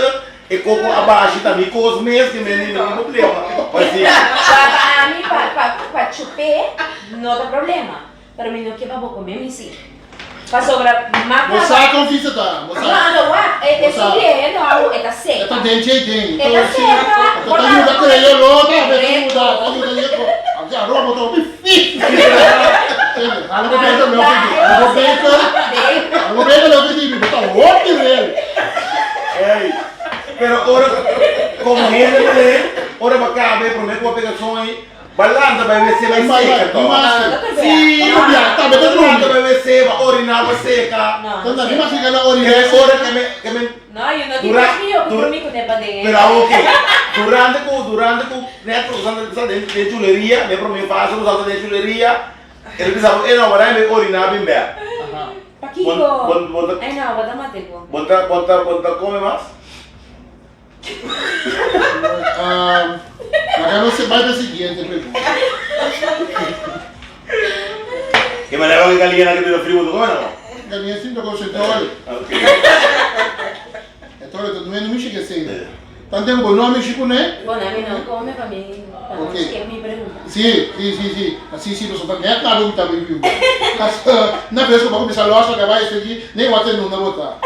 E koko a bashi ta mi kos mes ki mi ni problema pa si. Pa ami pa pa pa chupé no ta problema pero mi no ke pa bo come mi si pasobra ma Bo kaba. sa kon fisa ta bo sa. No ando wak e Bo e sa. su biehe no awo e ta seka. E ta den dje den. E ta seka. E ta yuda krea lo ta e ta yuda ta yuda ye ko. Aki aroba bo ta hopi fis. Tende hala bo beter lo ki di hala bo beter hala bo beter lo ki di mi bo ta hopi real. Ey, pero ora como hende muhé, ora bo caba e prome cu bo pega soño, bo a lanta bai wc bai seca to. Si, bo lanta bai wc, bo a orina, bo seca. Keme ora keme keme pero awor oke, durante cu durante cu net cu nos ta den chuleria, den prome fase nos ta den chuleria, el a bisa bo, ey no, bo a bai orina bin bek. Pakiko? Bon, bon, Ay no, bo ta mate ko. Bon ta, bon ta, bon ta come mas? Um, laga nos bai pa e siguiente pregunta. Ke manera ke galiña na ke bira frio bo ta come no? Galiña sin ta come se tole. Ok. E tole ta nuendo mishi ke sena. Tanten bo no a mishi kuné? Bon, ami no come pa mi pa no skip mi pregunta. Si, si, si, si. Asi si pasobra ta net na bo mi ta bibi. Na bes ku bo a kuminsá lòs laga bai esaki, ne wak te nunda bo ta.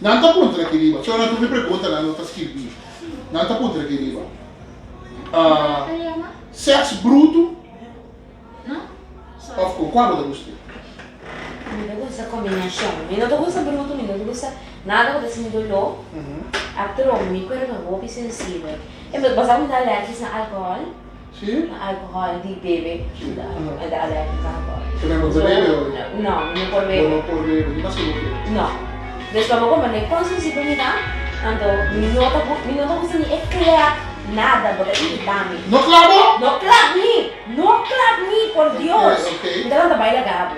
Nan ta puntra aki riba. Sho nan tur mi preguntanan no ta skirbi. Nan ta puntra aki riba. Sèks brutu òf kon? Kua bo ta gusta? Mi ta gusta kombinashon. Mi no ta gusta brutu, mi no ta gusta nada ku ta hasi mi doló. Atrobe mi kuerpo ta hopi sensibel. E bo sa ku mi ta alèrgis na alkohòl? Si? Na alkohòl di bebe. Mi ta alèrgis na alkohòl. Te men bo ta bebe oy? No, mi no por bebe. Bo no por bebe, ni mas ku bo ke. No. Dus pa bo komprende kon sensibel mi ta, anto mi no ta mi no ta gusta ni e klèp, nada, bo ta iritá mi. No klap bo? No klap mi! No klap mi, por Dios! Ok, ok. Mi ta lanta bai laga bo.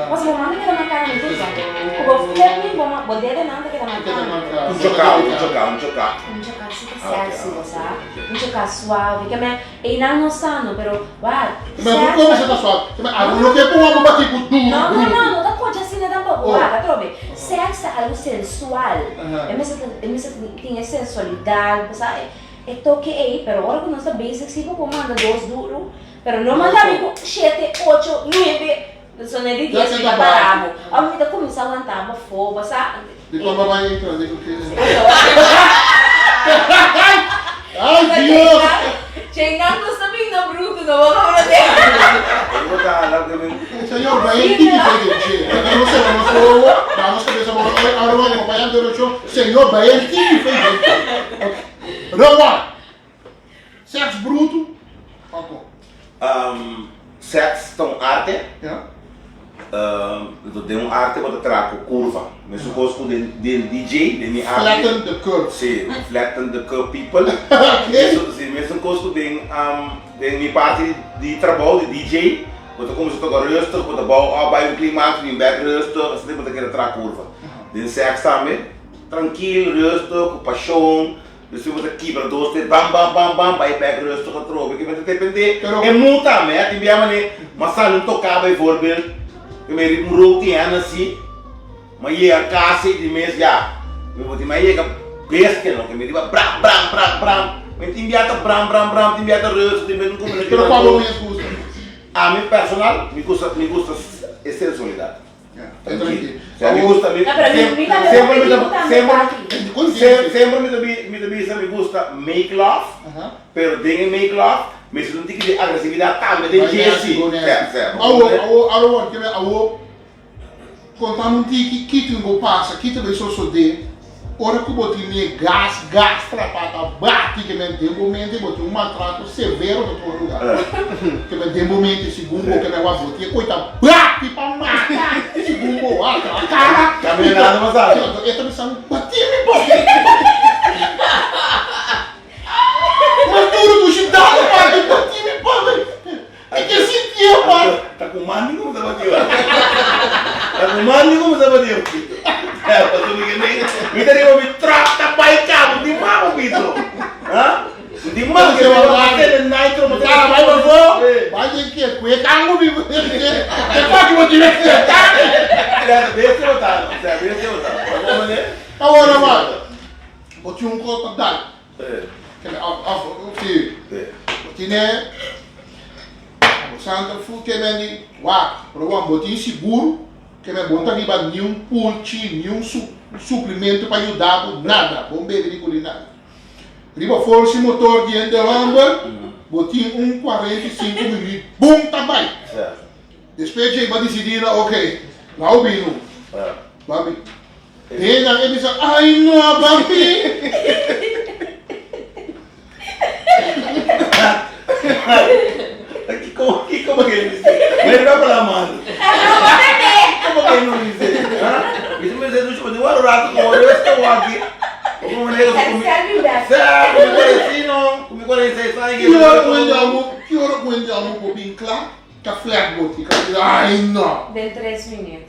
Pasobra bo manda keda marká na mi tur sa. Ku bo flip mi, bo bo dedenan ta keda marká. Keda marká. Un choká, un choká, un choká. Un choká si ta sexy, bo sa. Un choká suave. Ke men einan no sano, pero wak. Ma bo come sa ta suave. Ke men abo no ke pon abo bati ku duru. No, no, no, no ta kocha asina tampoco. Wak, atrobe. Sex ta algo sensual. E mester ta, e mester tin e sensualidad, bo sa, e toke ei, pero ora ku nos ta bezig si bo por manda dos duru, pero no manda mi ku shete, ocho, nuebe, so ne di dies mi ta para bo. Of mi ta kuminsá wanta bo afó, bo sa. Dikon bo bai entra den ku kende? Ay Dios! Cheinan nos ta bin na brutu no bo komprende. Señor bai en tiki fe den dje. Laga nos sera nos wowo, baha nos kabesa bo ora ora bo papá yanta orashon, Señor bai en tiki fe den dje. Ok. Rowan, sèks brutu òf kon? Sèks ta un arte. Ja. Enton den un arte bo ta traha ku kurva. Mesun kos ku den den DJ, den mi arte. Flatten the curve. Si, flatten the curve people. Ok. Si, mesun kos ku den den mi parti di trabou di DJ, bo ta kuminsá toka rustig, bo ta bou òf bai un klimaks, bin bèk rustig, asina bo ta keda traha kurva. Den sèks tambe, trankil, rustig, ku pashon. Despues bo ta kibra dos te bam bam bam bam bai bek rustig atrobe ke mester depende e mood tambe tin bia mane ma sali un toka bijvoorbeeld ke me riba un roti Hennessy ma yega kas i di mes ya mi bo tin ma yega bestia no ke mi riba bram bram bram bram mi tin bia ta bram bram bram tin bia ta rustig tin bia ta un Pero kua bo mes gusta? Ami personal mi gusta mi gusta e sensualidad. Mi gusta mi semper mi ta bisa mi gusta make love pero den e make love. Mester un tiki di agresividat tambe den dje si. Awo, awo, awo, keme awo, konta mi un tiki kiko bo pasa, kiko ta bay sosode ora ku bo tin e gas, gas trapa ta bati keme den bo mente bo tin un maltrato severo ta tuma lugar. Keme den bo mente segun bo keme wak bo tin e koi ta bati pa mata segun bo wak tra kara. Caminando bo sa. Si, anto e ta bisa mi bati mi bo. Mas duro ku shintado pa mi bati mi pa mi Mi ke sintié pa. Ta ku mandi ku mi ta bati ora. Ta ku mandi ku mi ta bati ora. Pasobra mi ke mi mi ta riba mi tròk ta bai kaba di mama pito. Ha? Di mama ke mi ta tene nitro mi ta bai bafó. Bai den ke ku e kangu mi ke paki bo tira ke kangu. Sè bestia bo ta no. Sè bestia bo ta. Awor awor. Bo tin un kos pa dal. Of of si. Bo tine bo santa fu ke men di wak pero wan bo tin sigur ke men bo no ta riba niun pulchi niun suplemento pa yuda bo nada bo no bebe di kuli nada. Riba forsi motor di hende homber bo tin un 45 minuut bum ta bai. Despues djei bo a disidi na ok lau binu babi. Hende a bisa, Ai no, papi! Kiko, kiko bo ke bisa? Mei riba pa la man. Kiko bo ke no bisa? Ha? Bisa mi bisa dushi, bo tin wak rato como resto wak aki. Como manera ku mi. Sa, ku mi 45, ku mi 46 aña Ki ora ku hende amo, ki ora ku hende amo por bin kla, ta flat bo ti, ka bisa, Ai no! Den tres minuut.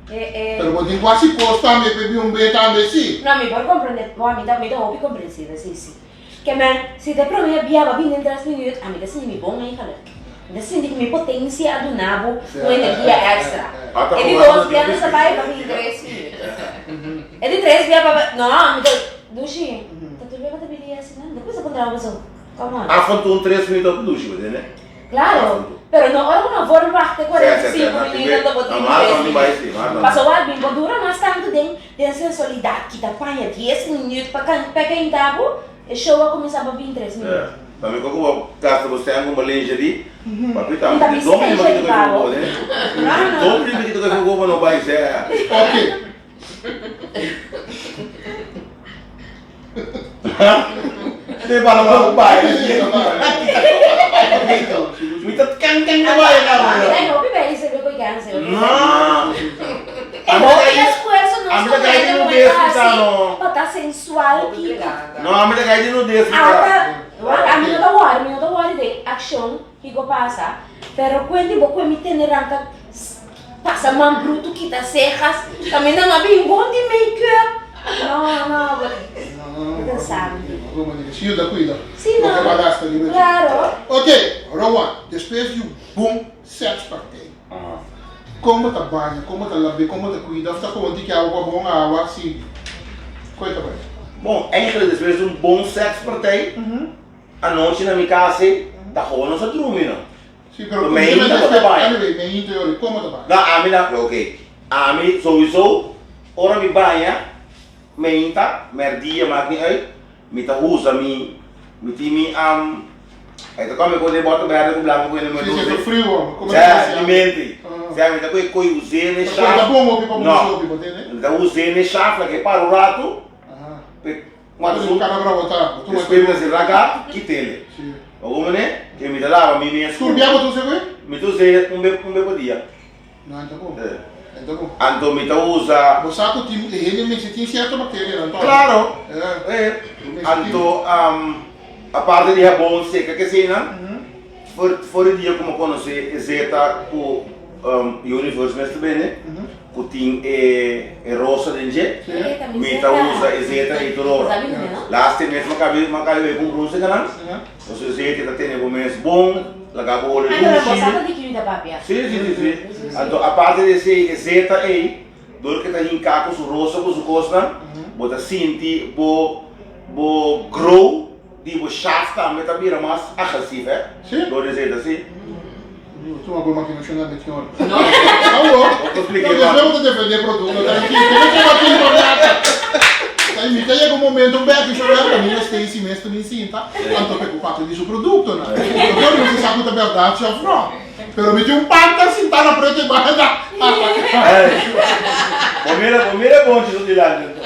Pero bo tin cu haci cos tambe p'e bin un be tambe si. No, mi por comprende, bo ami ta, mi ta hopi comprensivo, si, si. Ke men, si ta e prome bia bo a bini den tres minuut, ami ta sinti mi bon eigenlijk. Mi ta sinti cu mi potencia a duna bo un energia extra. E di dos bia nos a bai, bo a bini tres minuut. E di tres bia bo a bai, no, mi ta, Dushi, ta tur bia bo ta bini asina? Mi ta cuminsa puntra bo paso, come on. Af en toe un tres minuut op dushi, bo tende? Claro, pero no ora cu nan verwacht e 45 minuut anto bo tin 3 minuut. Pasobra wak bin bo dura mas tantu den den sensualidad kita paña 10 minuut pa pa keinta bo, e show a cuminsa pa bin 3 minuut. Pa mi koku bo gasta bo stem como lingerie, papi ta Mi ta bisti lingerie pa bo. Dom mi kita koe fogo pa no bai sea. Ok. Te para pa bai. Mi ta kan kan na bai na. Ai hopi bai se ko cancel. No. E hopi esfuerzo nos ta mete momento hasi pa ta sensual kiko. No, ami ta kai di nudez. Ata, ami no ta wori, mi no ta wori den accion kiko pasa, pero kuenti bo kue mi tene ranka Pasa man brutu kita cejas tambe nan a bin bon di make up no no bo ta sabi. Si yuda cuida. Si no. Loke bo a gasta riba dje. Claro. Ok Rowan despues di un bon sex partij con bo ta baña con bo ta labe con bo ta cuida of ta gewoon tiki awa pa bon awa si con e ta bay? Bon eigenlijk despues di un bon sex partij anochi na mi cas ey ta gewoon nos a drumi no. Sí, pero Mei ta ta bai. Anyway, mei ta yori, como ta bai? No, ami na, ok. Ami sowieso, ora mi baña, mei ta, merdia maakt niet uit, mi ta usa mi, mi tin mi, e ta come con e boter berde cu blanco cu e Sí, sí, ta frio, hombre. Como Sa, di mente. Sa, mi ta coge coy us'e ne shaf. Ta bon hopi pa mucho hopi, bo tende? Mi ta us'e ne shaf, like e para un rato, pe Cuando su cara bravo ta, bo tuma Despues mi ta haci raga, kitele. Sí. Bo como ne? Que mi ta lava mi mes. Tur bia bo ta usa koe? Mi ta usa un be un be pa dia. No, enta bon. Enta bon. Anto mi ta usa. Bo sa cu tin e hende mester tin cierto bacterianan toch? Claro. Eh. Anto aparte di habon seca keseynan, for for e dia cu mi a conoce e zeta cu Universe mester bende. Ku tin e e rosa den dje. Mi ta usa e zeta ei tur ora. Laatste mes mi a mi a kabi bai kumpra un sekanan. Nos e zeta ta tene bo mes bon, laga bo hole dushi. Si si si si. Anto aparte di esei e zeta ei dor ke ta hinká ku su rosa ku su kosnan bo ta sinti bo bo grow di bo shaf tambe ta bira mas agresief hè. Dor di e zeta si. Tu ma bo imaginacion na meti ora. No. Awo. Bo ta explica igual. Despues bo ta defende e producto. Tranquilo. Bo no ta bati por nada. Sa mi ta yega un momento bek i showèr kaminda Stacy mes ta bin sinta anto pe ku papia di su produktonan. Doktor mi no sa sa ku ta bèrdat si òf no. Pero mi tin un panta sintá na pretu e banda. Bo mira, bo mira bonchi su dilanti anto.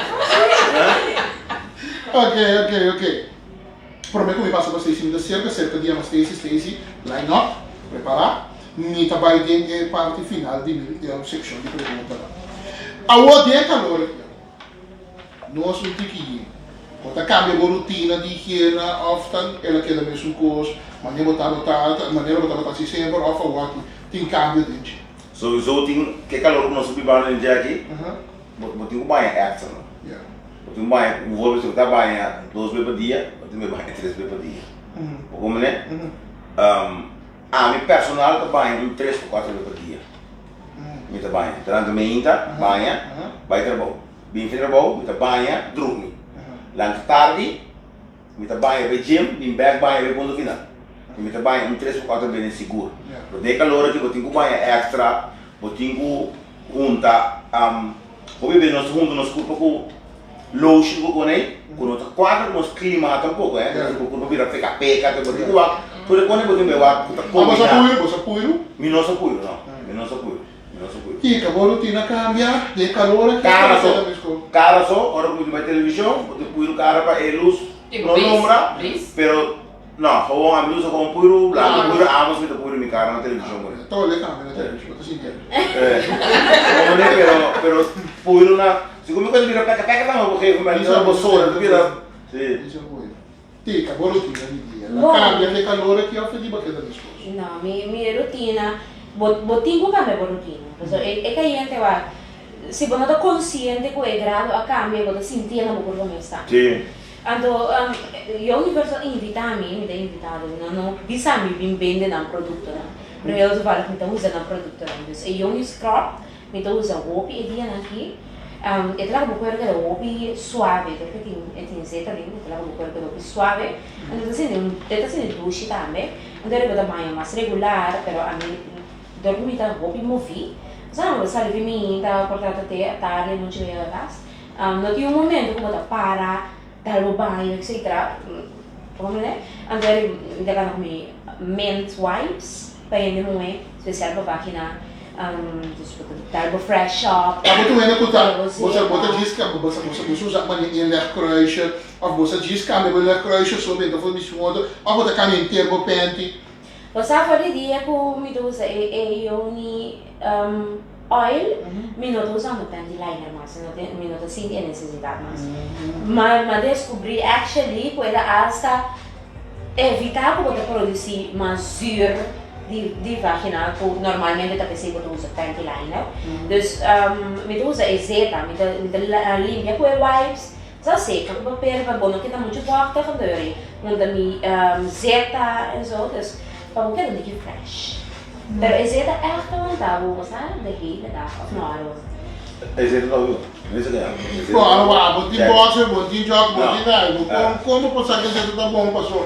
Ok, ok, ok. Prome ku mi pasa pa Stacy mi ta serka serka di yama Stacy, Stacy, line up, prepará. Mi ta bai den e parti final di mi sekshon di preguntanan. Awor den e kalor aki, nos un tiki yin. Bo ta kambia bo rutina di higiena òf ta el a keda mesun kos, manera bo tabata, manera bo tabata hasi semper òf awor aki tin kambio den dje? Souiso tin ke kalor ku nos ta bibando den dje aki, bo tin ku baña èkstra no. Bo tin ku baña, bijvoorbeeld si bo ta baña dos be pa dia, bo tin ku baña tres be pa dia. Bo komprende? Ami personal ta baña un tres o kuater be pa dia. Mi ta baña. Durante meinta, baña, bai trabou. Bin fin trabou, mi ta baña, drumi. Lanta tardi, mi ta baña bai gym, bin bek baña bai punto final. Mi ta baña un tres o kuater be den sigur. Pero den e kalor aki bo tin ku baña extra, bo tin ku hunta, hopi be nos ta hunta nos kurpa ku lotion ku kone ei, ku no ta kuadra ku nos klima tampoko, eh. Bo kurpa bira peka peka, bo tin ku wak, tur e kone bo tin bai wak ku ta Ma bo sa kombina. puiru? Bo sa puiru? Mi no sa puiru, no. Mi no sa puiru. Mi no sa puiru. Kiko bo rutina kambia den e kalor aki? Kara so, kara so, ora ku mi ta bai televishon, bo tin puiru kara pa e lus no lombra, pero no, gewoon ami usa gewoon puiru blanku, puiru amos mi ta puiru mi kara na televishon por ejemplo. Tole tambe na televishon, bo ta sinti el. Como ne, pero, pero puiru na, segun mi cuenta bira peka peka tambe op een gegeven moment, ora bo soda ta bira, si. Tika, bo rutina di dia la cambia ke calor aki of di bo keda meskos? No, mi mi rutina, bo bo tin ku cambia bo rutina, pasobra e e cayente wak, si bo no ta consciente ku e grado a cambia bo ta sintié na bo kurpa mes tambe. Si. Anto Yo Universo a invita mi, mi ta invitado, nan no bisa mi bin bende nan produktonan, pero heel toevallig mi ta usa nan produktonan, dus e Yoni Scrub Mi ta usa hopi e dianan aki. E ta laga bo kuero keda hopi suave, dor ku e tin e tin zeta den, e ta laga bo kuero keda hopi suave. Anto ta sinti un e ta sinti dushi tambe. Anto riba ta baña mas regular, pero ami dor ku mi ta hopi moví, sa mi ta sali di mi ta por trata te atardi anochi mi yega kas. No tin un momento ku bo ta para dal bo baño etcetera, bo comprende? Anto mi ta gana ku mi mint wipes. Pa hende muhé, spesial pa vagina, dus bo ta dal bo fresh up. Ta bo tur hende ku ta, bo sa bo ta djis ka, bo sa bo sa usa manera inlegkruisje, òf bo sa djis kambia bo inlegkruisje so benta for mishi un otro, òf bo ta kambia henter bo panty. Bo sa for di dia ku mi ta usa e e yoni oil, mi no ta usando panty liner mas, mi no ta sinti e nesesidat mas. Ma mi a deskubrí actually ku e ta asta. Evitá ku bo ta produsí mas zür di di vagina ku normalmente ta p'esei bo ta usa panty liner. Dus mi ta usa e zeta, mi ta mi ta limpia ku e wipes, sa seka ku papel pa bo no keda muchu vochtig anto yori hunta mi zeta en so, dus pa bo keda un tiki fresh. Pero e zeta ègt ta wanta bo, bo sa de hele dag òf no Aaron? E zeta ta wanta. Mi sa ke abo. Bo alo wak, bo tin boxer, bo tin jòk, bo tin nada. Bo kon bo por sa ke zeta ta bon paso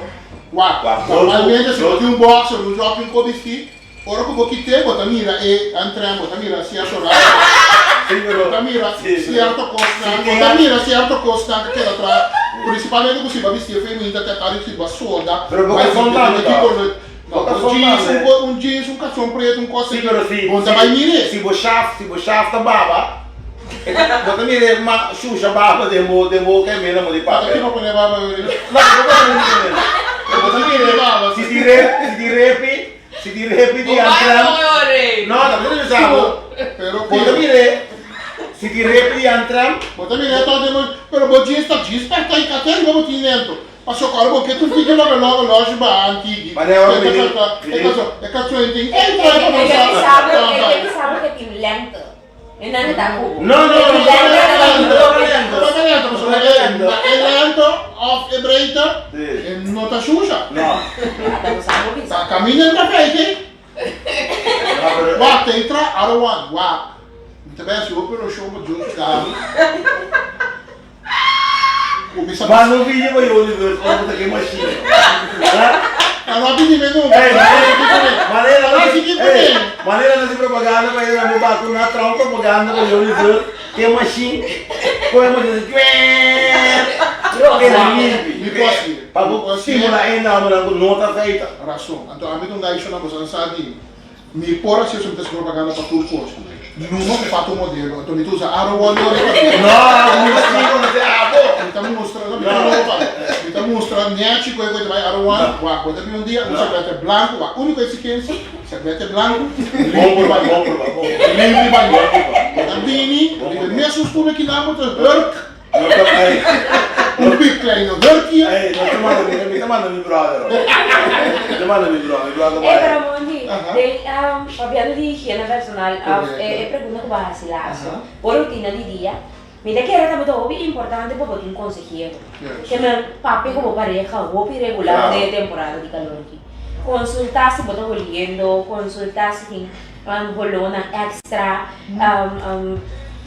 wak. Normalmente si bo tin un boxer, un jòk i un ko bistí, ora ku bo kit'é bo ta mira e antrèn, bo ta mira sierto rastra, bo ta mira sierto kosnan, bo ta mira sierto kosnan ku keda tras, principalmente ku si bo a bisti e feminita te atardi si bo a soda, bai depende ki kolor. Bo ta Un jeans, un ko, un jeans, un karson pretu, un kos Sí, pero si, Bo ta bai mir'é. Si bo shaf, si bo shaf ta baba, bo ta mir'é ma shusha baba den bo, den bo kemera mo di Ata papel. ki bo pone baba yori? No, bo pone mi kemera. Pero bo ta mir'é, si di rep, si di repi, si di repi di Bo bai antram. moe ore. No, ta por bisa bo. Pero Bo ta mir'é, si di repi di antram. Bo ta mir'é ta den bo, pero bo jeans ta jeans pèta i kateri bo bo tin dentro. Paso ora bo ke tur tiki loke loke loshi ba antigi Mane ora e mi di ta mi e di kaso e kaso en tin entra e E komo ke sa bisa bo e ta ke bisa bo ke tin lengte. E nan ta kubo. No no no E tin lengte no ta no tin lento. No ta lento pasobra No ta lento. e lento of e breedte Si. e no ta shusha. No. Ata bo sa bo bisa. Ta kaminda entra feite. No pero Wak ta entra Arowan wak. Mi ta bai hasi hopi orashon pa Dios yuda mi. Mas no bini pa Universe ora bo ta ke machine. Ah, no bini me nunca. Hey, manera no si hey, manera no si propaganda pa ira mo baku na traun propaganda pa Universe ke machine. Koe machine twen. Keda limpi. Pa bo stimula e hende ku no ta feita. Rason. Anto ami ta un gaisho na boso sa di mi por hasi eso mi ta hasi propaganda pa tur kos. Numa ku fatu modelo. Anto mi ta usa aro wòli ora pa mi. No, mi si konosé abo. Mi ta mustra, no, mi ta lobo pa mi ta mustra nèchi ku e ku e ta bai aro wòli. Wak, bo ta bin un dia un sèrbètè blanku, wak, úniko eksigensia, sèrbètè blanku, limpi baño. Limpi baño. Bo ta bini riba e mesun stul aki nan bo ta hurk. No ta ey. Un pip kleine hurkje. Ey, no ta manda mi, mi ta manda mi brother hoor. Mi ta manda mi brother, mi brother Ey, bai. pero Monty, den papiando di higiena personal of e pregunta ku bo a hasi laatste, bo rutina di dia, mi ta kere tambe ta hopi importante pa bo tin konsehero. Ke men papia ku bo pareha hopi regular den e temporada di kalor aki. Konsultá si bo ta holiendo, konsultá si tin holónan èkstra,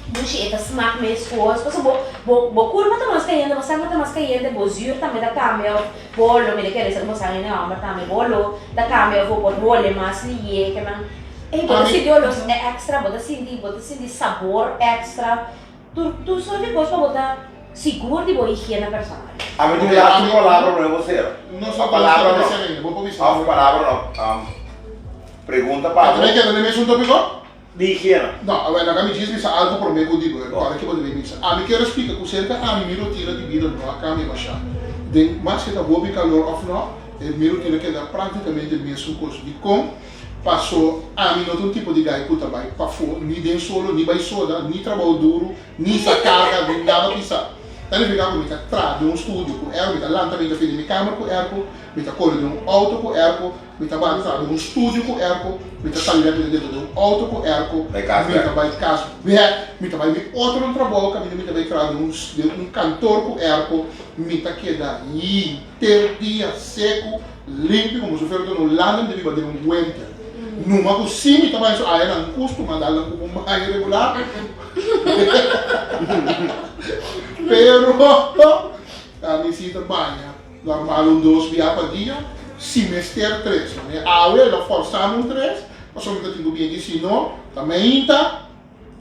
dushi e ta smak meskos. Pasobra bo bo kurpa ta mas kayente, bo sanger ta mas kayente, bo zür tambe ta kambia òf bo holo, mi ta kere sa ku bo sanger hende hòmber tambe, bo holo ta kambia òf bo por hole mas lihe. Ke men, ey bo ta sinti holo èkstra, bo ta sinti bo ta sinti sabor èkstra. Tur tur soort di kos pa bo ta sigur di bo higiena personal. Ami tin laatste palabra no e bosero. No sa Palabra no. bisa ainda, bo por bisa. Of palabra no. Pregunta pa bo. Tambe keda den mesun topiko? Di higiena. No, awel laga mi djis bisa algo prome ku di bo, ora ke bo debe bisa. Ami kier a splika ku serka ami mi rutina di bida no a kambia masha. Den maske ta hopi kalor of no, e mi rutina keda praktikamente mesun kos. Dikon? Paso ami no ta un tipo di guy ku ta bai pafó, ni den solo, ni bai soda, ni trabou duru, ni sa karga, ni nada pisá. Ta nifiká ku mi ta traha den un studio ku airco, mi ta lanta mi ta fini mi kamer ku airco, mi ta kore den un outo ku airco, mi ta banda traha den un studio ku airco, mi ta sali bèk mi ta drenta den un outo ku airco, Bai kas mi ta bèk. bai kas bèk, mi ta bai mi otro trabou kaminda mi ta bai traha den un den un kantor ku airco, mi ta keda henter dia seku. Limpi como su fero ta no landa mi ta biba den un winter. Numa cu si mi ta baña su aya nan custuma dal nan cu un baño regular. Pero ami si ta baña normal un dos bia pa dia, si mester tres. Mane awe lo forsa mi un tres pasobra mi ta tin cu bien di si no ta meinta.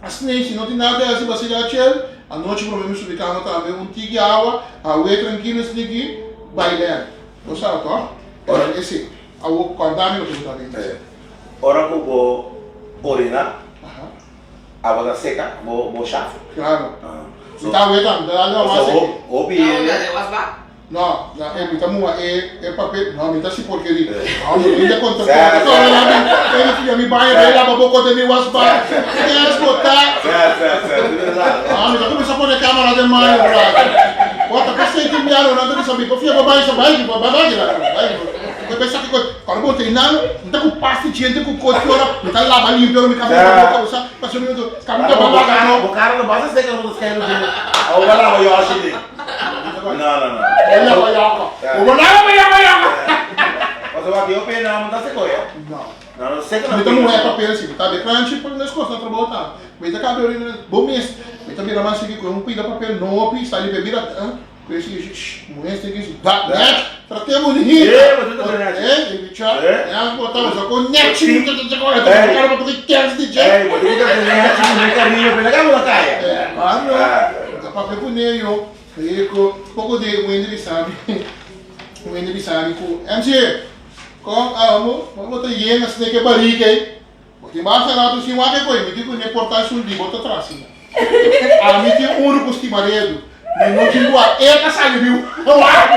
Asina si no tin nada di hasi basila chel, anochi prome mi subi kama tambe un tiki awa, awe trankilo esaki aki, bai lèn. Bo sa toh? Ora. Esei. Awo kòrda mi loke bo ta bisa. Ora ku bo orina, awa ta seka bo bo shaf? Klaro. Mi ta awe tambe, mi ta dal awa seki. Hopi hende. No, na e mi ta muha e e papel, no mi ta si porkeria. No, mi linda kontra kontra. Ora la mi e mi fia mi baña bai laba boko den mi was bar. Kes bo ta. No, mi ta kuminsa pone kamera den mayo brother. Bo ta pesei tin biaha nan ta bisa mi bo fia bo baña sa bai di bo bai bai di la bai. Bo pensa ki kos ora bo ta einan mi ta ku pasti djente ku kos ki ora mi ta laba limpia ora mi kaba laba boka usa pasobra mi ta kaba ta laga no. Bo kara no basta seka no ta skèn no dje. Abo bo laba yoshi di. No, no, no. Yoko, yoko. Bo laba bo yoko, yoko. Pasobra aki hopi hende no ta seko yo. No. No, no seko na Mi ta muhe papel si, mi ta be kranchi pa mes kos na trabou ta. Mi ta kabia orina bo mes. Mi ta bira mas sigui ku un pida papel no hopi sali pe bira ku e sigui shh muhe sigui si da nech trate bonita. Eh, bo ta trate nech. Eh, e bicha. Eh. Ya bo ta usa ku nech mi ta ta ta ta ta ta ta ta ta Ey, bo tin ku trate nech muhe kariño pe laga bo na kaya. Eh, mano. Ta papia ku neyo. Rico, poco di un hende bisa mi, un hende bisa mi cu, MC, con amo, bo ta yena asina ke barriga ey, bo tin basta rato sin wak e coy, mi di cu ne por ta esun di bo ta tras asina. Ami tin unu cu stima redu, mi no tin cu a e ta sali mi wak.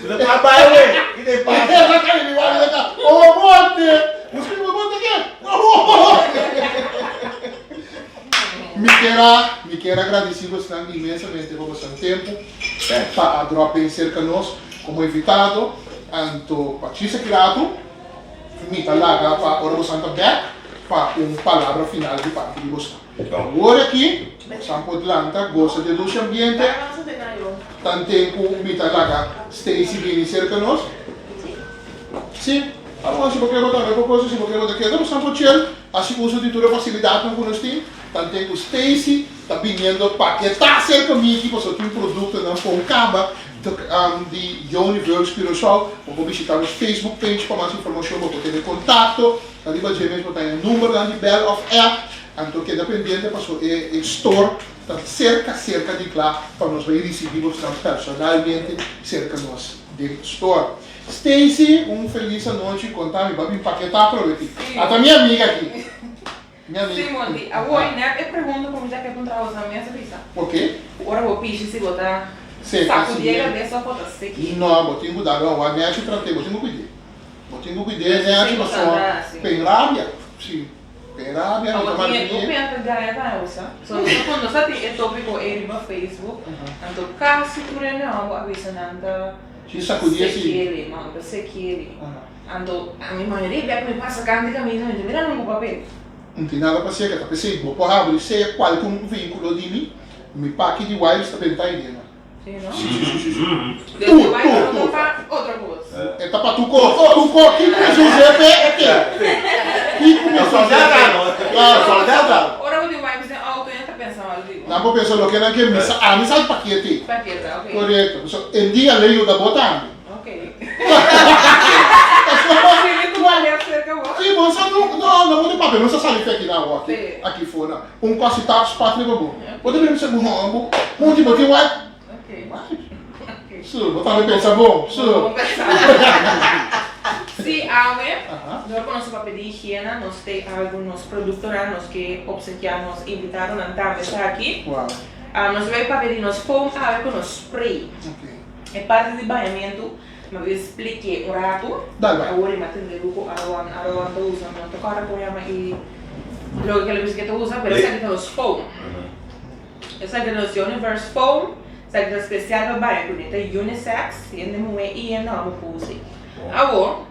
Bo ta traha bai we, ki ta e pasa? E ta sali mi wak, e ta, oh bote, bo stima bote ke? Oh. Mi kier a mi kier a gradisí bosnan inmensamente pa bosan tempu pa a drop in serka nos komo invitado. Anto pa chis aki ratu mi ta laga pa ora bosan ta bèk pa un palabra final di parti di bosnan. Awor aki bosan por lanta gosa di e dushi ambiente tanten ku mi ta laga Stacy bini serka nos. Sí, awor si bo kier bo tambe por gosa si bo kier bo ta keda bosan por chel. Hasi uso di tur e fasilidatnan ku nos tin, tanten ku Stacy ta biniendo paketá serka mi aki pasobra tin produktonan pon kaba di Universe Curaçao. Bo por bishitá nos Facebook page pa mas informashon, bo por tene kontakto. Ariba dje mes bo ta haña numbernan di bèl òf app. Anto keda pendiente paso e e store ta serka serka di kla pa nos bai risibi bosnan personalmente serka nos den store. Stacy un felis anochi konta mi ba bin paketa atrobe ti. Ata mi amiga aki. Mi amiga. Sí Monty, awor net e pregunta ku mi ta ke puntra bo tambe a bisa. Oke. Ku ora bo pishi si bo ta Seka sakudi e kabes of bo ta seki? No, bo tin ku dal awa nechi trat'é, bo tin ku kuid'é. Bo tin ku kuid'é nechi pasobra pen rabia. Sí. Pe rabia mi ta Awor tin e marki'é. hopi a ta gaya ta usa. So nos a nos a tin e topico ei riba Facebook, anto casi tur hende homber a bisa nan ta Si sacudí así. sekieli, no, ta sekieli. Anto ami mayoria bia cu mi pasa canta di caminda mi ta mira nan cu papel. No tin nada pa seca, ta p'esei bo por habri sea cualke vinculo di mi, mi paki di wipes ta benta ei den. Sí, no? Sí, sí, sí, sí, sí. Desde Tur, wipes tur, no tur. ta pa otro cos. E ta pa tur cos, tur cos. Kiko mi sucede p'e e ke? Kiko mi sucede p'e? Claro. Ora bo tin wipes den auto ya ta pensa mal di bo. Nan por pensa loke nan ke misa, ami sa pakete. Pakete, ok. Correcto. So, en dia ley yuda bo tambe. Ok. Pasobra. Si mi tuma lef cerca bo. Si, bo sa no, no, no bo ta papia, no sa sali fe aki na awo aki, Si. aki for na. Un kosi tap spat riba bo. Bo ta bira bisa bo hon, bo monti bo tin wipe. Ok. Wipe? Su, bo tambe pensa bon, su. Bon pensa. Si, awe, dor ku nos ta papia di higiena, nos te algun nos produktonan nos ke opsekiá nos invitadonan tambe ta aki. Wow. Nos ta bai papia di nos foam awe ku nos spray. Ok. E parti di bañamentu, mi a bin splik'é un ratu. Dal bai. Awor i mi a tende ku Aroan, Aroan ta usa, mi no ta kòrda kon yama e loke ku el a bisa ku e ta usa, pero esaki ta nos foam. Esaki ta nos Universe foam, esaki ta spesial pa baña kuné, ta unisex, hende muhé i hende hòmber por us'é. Awor,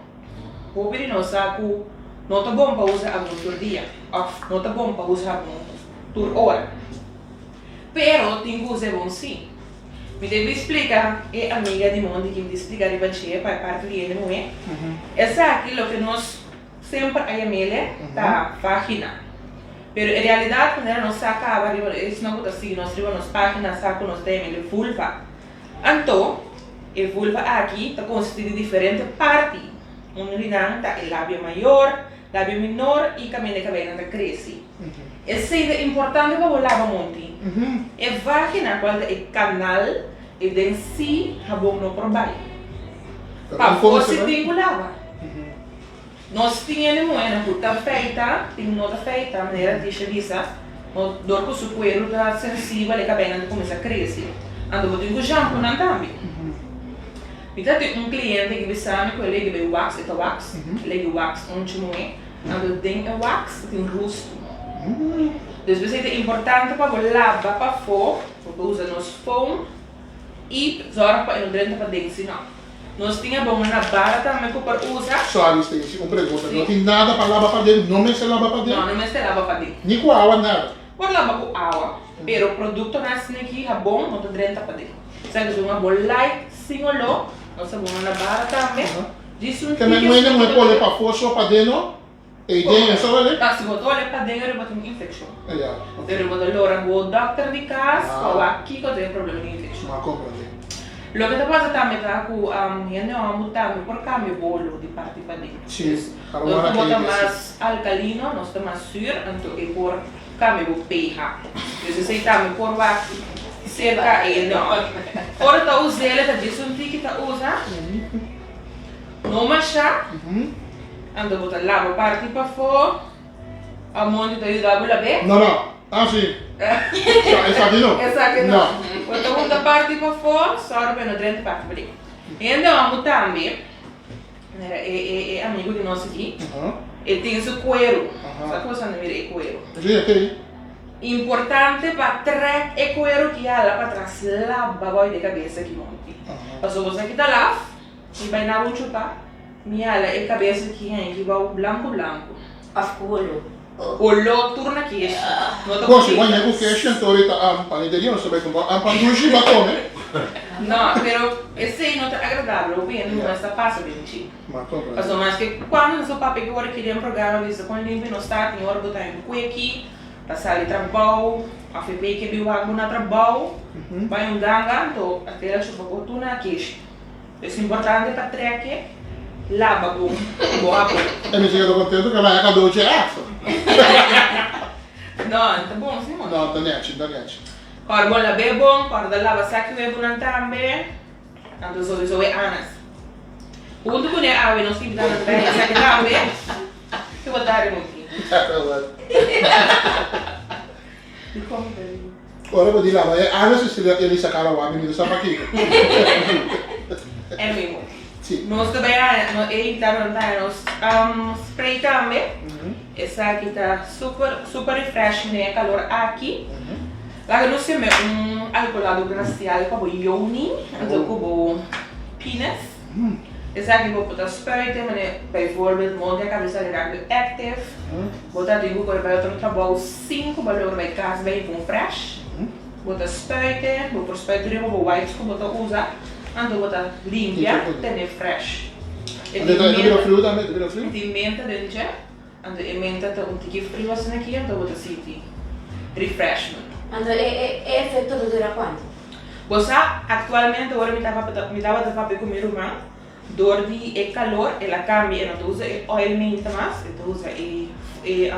hopi di nos sa ku no ta bon pa usa habon tur dia òf no ta bon pa usa habon tur ora. Pero tin ku usa e bon sí. Mi debe splika e amiga di Mondi ki mi di splika riba dje pa e parti di hende muhé. Esaki loke nos semper a yam'ele ta vagina. Pero en realidat manera nos sa kaba riba esnan ku ta sigui nos riba nos pagina sa ku nos ta yam'ele vulva. Anto e vulva aki ta konsistí di diferente parti. Unu di nan ta e labio mayor, labio minor i kaminda e kabeinan ta krese. Esei ta importante pa bo laba monti. E vagina cual ta e canal e den si habon no por bay. Pafó si tin cu laba. Nos tin hende muhernan cu ta feita, tin no ta feita, manera Tisha bisa, no dor cu su cuero ta sensibel e cabeinan ta cuminsa crece. Anto bo tin cu shampoo nan tambe. Mi ta tin un cliente cu bisa mi cu e legi bay wax, e ta wax, e legi wax un muhe. Anto den e wax ta tin rustu. Dus p'esei ta importante pa bo laba pafó, bo por usa nos foam i zòrg pa e no drenta paden si no. Nos tin e bon na bara tambe ku por usa. Sorry Stacy, un pregunta, no tin nada pa laba paden? No mester laba paden? No, no mester laba paden. Ni ku awa nada? Por laba ku awa, pero produktonan asina ki habon no ta drenta paden. Esaki ta un habon light, sin oló, nos habonnan na bara tambe. Te men muende muhe pone pafó so paden no? Ey den eso wale? Ta si bo ta wale paden ora bo tin un infeccion. Ya. Pero bo ta lora bo dokter di cas pa wak kiko ta e problema di infeccion. Ma comprende. Loke ta pasa tambe ta cu hende homber tambe por cambia bo olo di parti paden. Si. Dor cu bo ta mas alcalino, nos ta mas zuur, anto e por cambia bo pH. Dus esey tambe por wak cerca e hende homber. Ora ta us'el ta djis un tiki ta usa. No mashá, anto bo ta laba parti pafó, Amonte ta yuda bo lab'é? No, no, asi. Esaki no. Esaki no. Bo ta hunta parti pafó, sòru pa e no drenta parti paden. Hende hòmber tambe, manera e e amigu di nos aki, e tin su kueru. Sa ku bo sa no mira e kueru? Sí, e tin. Importante pa trèk e kueru ki hala patras laba bou di e kabes aki monti. Pasobra bo sa kita laf. Mi bai na bo chupa, mi hala e kabes aki henki bou blanku blanku. Of ku holó. Holó tur na keshi. No ta Gosi, bunita. wanneer ku keshi anto ahorita am panaderia nos ta bai kumpra am pan dushi ba kome. No, pero esei no ta agradabel, hopi hende no esta pasa den chi. Ma comprende. Pasobra maske kuando nos a papia ki ora ki den programa bisa kon limpi nos ta, tin ora bo ta en kweki, ta sali trabou, of e pei ke bi wak bo na trabou, bai un ganga, anto a tera chupa bo tur na keshi. Es importante pa trek laba bon bo habon. E mi sigue ta contento que laga cadeautje extra. No, ta bon si mon. No, ta nechi, ta nechi. Kòrda bon lab'é bon, kòrda laba saki webunan tambe. Anto sowieso e anas. Huntu kuné awe nos invitá nan ta esaki tambe. Ki bo ta hari Monty? Dikon mi ta ri? Ora bo di laba e anas si el i saka lawa mi no sa pakiko. Anyway Monty. Si. Nos ta bai haña, no e invitadonan ta haña nos spray tambe. Esaki ta super super refreshing den e kalor aki. Laga nos seme un alcoholado glacial pa bo yoni anto ku bo penis. Esaki bo por ta spuiten manera bijvoorbeeld monti a kabesa di radio active. Bo ta tin ku kore bai otro trabou sin ku bo logra bai kas bai bon fresh. Bo ta spuiten, bo por spuit riba bo wipes ku bo ta usa anto bo ta limpia tene fresh. E tin menta den dje. Anto e menta ta un tiki friu asina aki anto bo ta sinti refreshment. Anto e e efecto ta dura cuanto? Bo sa, actualmente ora mi tabata mi tabata papia cu mi ruman, door di e calor el a cambia, e no ta usa e oil menta mas, e ta usa e e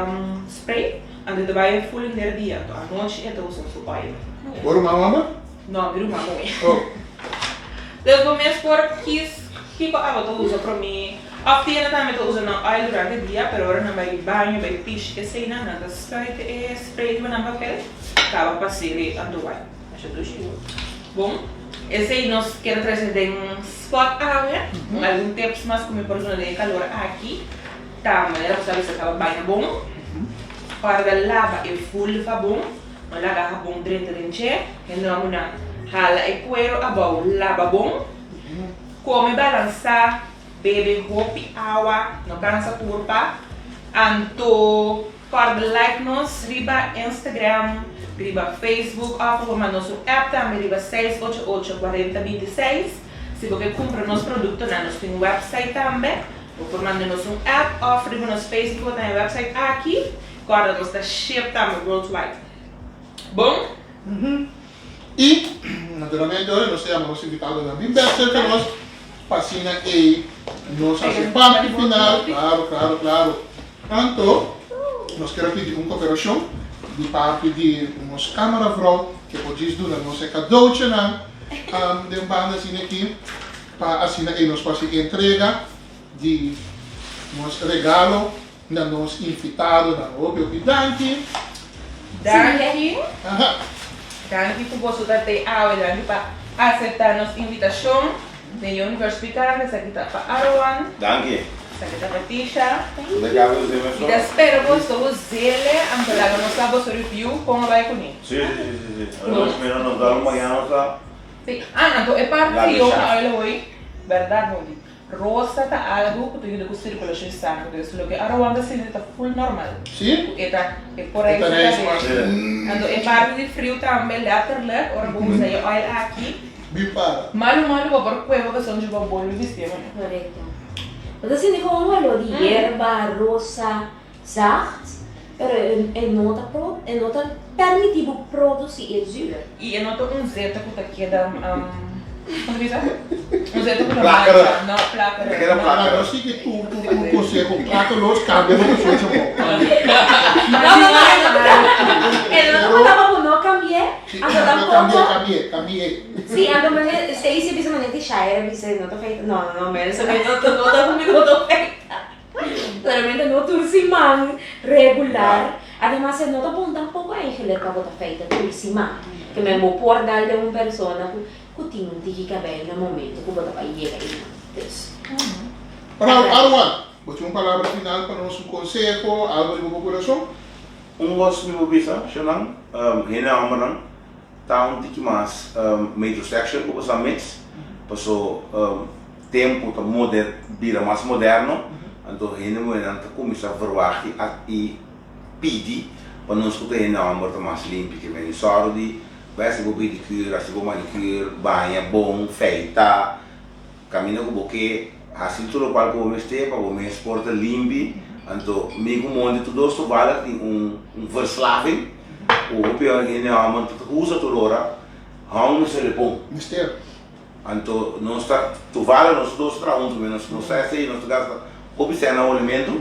spray, anto e ta bay e full henter dia, anto anochi e ta usa su oil. Bo ruman homber? No, mi ruman muhe. Oh. Dus bo mes por kies kiko abo ta usa prome. Òf tienda tambe ta usa nan oil durante dia, pero ora nan bai baño, bai pish eseinan, nan ta spuit e spray riba nan papel, kaba pas'e anto wai. Masha dushi. Bon, esei nos kier a trese den spot awe. Algun tips mas ku mi por duna den e kalor aki ta manera ku sa bisa kaba baña bon, kòrda laba e vulva bon, no laga habon drenta den dje, hende nan hala e kuero abou laba bon, kome balansá. Bebe hopi awa, no cansa curpa. Anto corda like nos riba Instagram, riba Facebook of bo manda nos un app tambe riba seis ocho ocho cuarenta binti seis. Si bo ke cumpra nos productonan nos tin website tambe. Bo por manda nos un app of riba nos Facebook bo ta haña website aki. Corda nos ta ship tambe worldwide. Bon? I, naturalmente, ora nos ta yama nos invitadonan bin bèk serka nos, pa asina ei nos hasi parti final. Klaro, klaro, klaro. Anto, nos kier a pidi un koperashon di parti di nos kamaravrouw, ke por djis duna nos e kadouchenan den banda asina aki, pa asina ei nos por hasi entrega di nos regalo Na nos invitadonan hopi hopi danki. Danki. Danki ku boso ta te awe. Danki pa asepta nos invitashon den Universe Pikante. Esaki ta pa Aroan. Danki. Esaki ta pa Tisha. Mi ta spera boso wozele anto laga nos sa boso review kon a bai kuné. Si si si si. Nos mira nos dal un mañana nos ta. Si. Ah anto e parti di Yona Oil hoy bèrdat hopi. Rosa ta algu ku ta yuda ku sirkulashon di sanger, dus loke Arowan ta sinti ta full normal. Sí? Ku e ta e por reis ta kabes. Anto e parti di friu tambe letterlijk ora bo usa e oil aki. Bin para. Malu malu bo por kue bo pasobra bo bolbe bisti e manera. Korekto. Bo ta sinti komo un olor di yerba, rosa, zacht, pero e no ta pro, e no ta permiti bo produci e zuur. I e no ta un zeta ku ta keda, kon ta bisa? Un zeta ku ta mancha, no plakkerig. Ta keda plakkerig. No sigui tur tur tur konseho, plaka los kambia bo kosecha bo. No no no, e no ta falta pa bo no kambi'é, anto tampoco. Kambi'é, kambi'é, kambi'é. Sí, anto mane Stacy bisa mane Tishaya bisa no ta feita, no no no, mane sa no ta ku mi no ta feita. Solamente no tur siman regular. Ademas e no ta bon tampoco eigenlijk pa bo ta feita tur siman. Ke men bo por dal den un persona ku ku tin un tiki cabello na momento ku bo ta bai yega einan. Dus. Raul, Arwan, bo tin un palabra final pa nos, un conseho, algo riba bo curason? Un cos mi por bisa, shownan, hende hombernan ta un tiki mas metrosexual ku boso a mix, paso tempu ta moder bira mas moderno, anto hende muhernan ta kuminsá verwagt i i pidi pa nos ku ta hende hòmber ta mas limpi ke meni. Sòru di bai hasi bo pedikür, hasi bo manikür, baña bon, feitá, kaminda ku bo ke, hasi tur lokual ku bo mester pa bo mes por ta limpi. Anto mi ku Monty tur dos toevallig tin un un verslaving ku hopi hende hòmber ta usa tur ora, hòmber mester e bon. Mester. Anto nos ta toevallig nos dos ta traha hunto, nos nos ta esei, nos ta gasta. Hopi sèn na olimentu,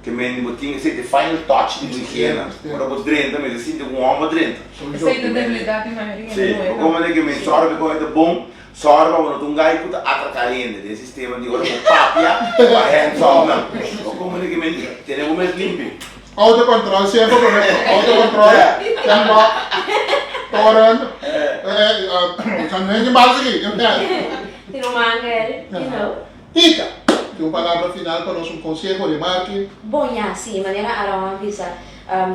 ke men bo tin esei ta e final touch di bo higiena. Ora bo drenta mester sinti ku un hòmber drenta. Esei ta debilidat di mayoria Sí, muhé bo komprende ke men sòru pa e kos ta bon, sòru pa bo no ta un gai ku ta atraká hende den e sistema di ora bo papia pa hands off nan. Bo komprende ke men tene bo mes limpi. Autocontrol semper bo mes autocontrol tempo toren sa no hende bal sigui. Tin un mangel, you know. Tica, tin un palabra final pa nos, un conseho, remarke? Bon ya, si, manera Aaron a bisa,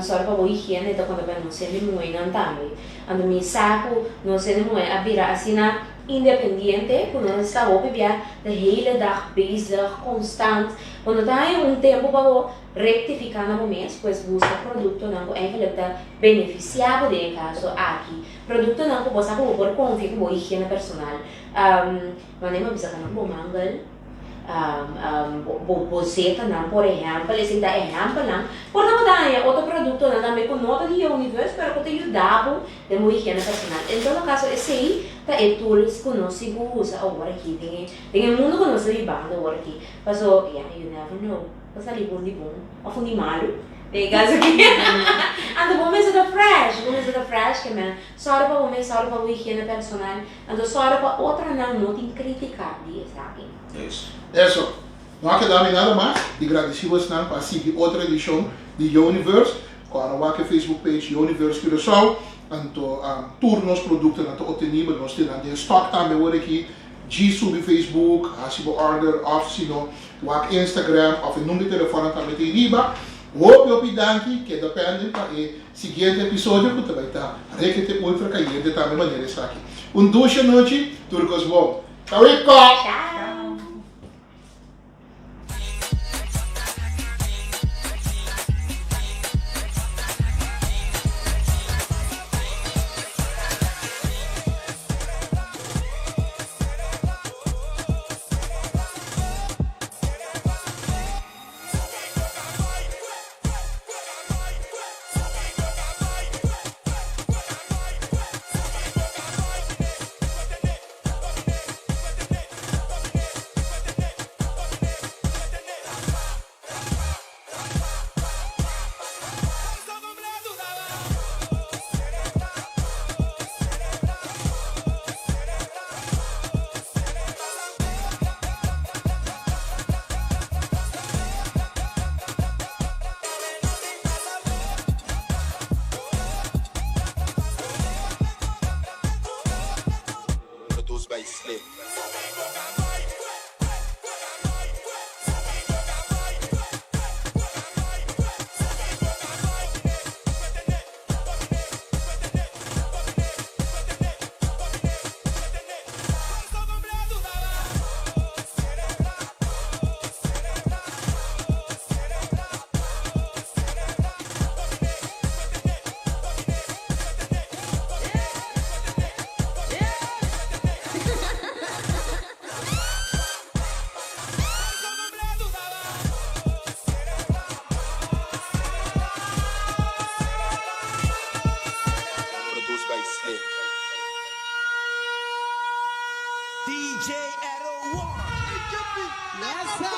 sòru pa bo higiene ta konta pa nos hende muhénan tambe. Anto mi sa ku nos hende muhé a bira asina independiente ku nos ta hopi bia de hele dag bezig, konstant. Bo no ta haña un tempu pa bo rektifiká na bo mes, pues buska produktonan ku eigenlijk ta benefisiá bo den e kaso aki. Produktonan ku bo sa ku bo por konfia ku bo higiene personal. Wanneer bo bisa ku nan bo mangel, bo bozetanan por ehèmpel, esei ta ehèmpelnan, por ta bo ta haña otro produktonan tambe ku no ta di Universe pero ku ta yuda bo den bo higiena personal. En todo kaso esei ta e tools ku nos sigur usa awor aki den e den e mundu ku nos ta bibando awor aki. Paso ya, you never know, ta sali un di bon òf un di malu den e kaso aki. Anto bo mester ta fresh, bo mester ta fresh ke men sòru pa bo mes, sòru pa bo higiena personal. Anto sòru pa otronan no tin kritika di esaki. Eso. No a keda mi nada mas di gradisí bosnan pa a sigui otro edishon di Yoniverse. Kòrda wak e Facebook page Yoniverse Curaçao. Anto tur nos produktonan ta optenibel. Nos tin nan den stock tambe awor aki. Djis subi Facebook, hasi bo order òf si no wak Instagram òf e number di telefònnan tambe ta ei riba. Hopi hopi danki. Keda pende pa e Siguiente episodio cu ta bay ta Rekete Ultra Cayente tambe manera esaki. Un dushi anochi, tur cos bon. Chao rico! Chao! Produced by Slim. Produced by Slim. DJ Arrow One. Yes, sir.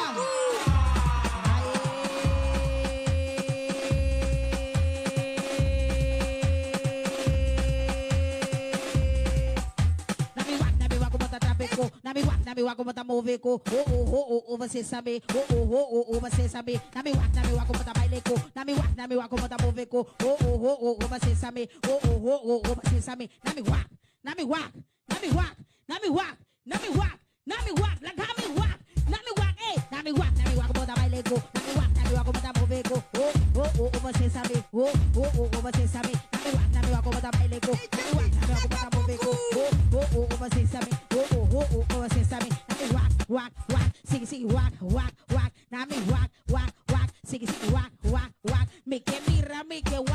Na mi wak, na mi wak como ta trapeco. Na mi wak, na mi wak como ta moveco. Oh oh oh oh oh você sabe. Oh oh oh oh oh você sabe. Na mi wak, na mi wak como ta baileco. Na mi wak, na mi wak como ta moveco. Oh oh oh oh oh você sabe. Oh oh oh oh oh você sabe. Na mi wak, na mi wak, na mi wak, na mi wak, na mi wak, na mi wak, laga mi wak, na mi wak, ey. Na mi wak, na mi wak como ta baileco. Na mi wak, na mi wak como ta moveco. Oh oh oh oh você sabe. Oh oh oh oh você sabe. Na mi wak, na mi wak como ta baileco. Na mi wak, na mi wak como ta moveco. Oh oh oh oh você sabe. Oh oh oh oh oh você sabe. Na mi wak, wak, wak, sigui sigui wak, wak, wak. Na mi wak, wak, wak, sigui sigui wak, wak, wak. Mi ke mira, mi ke wak.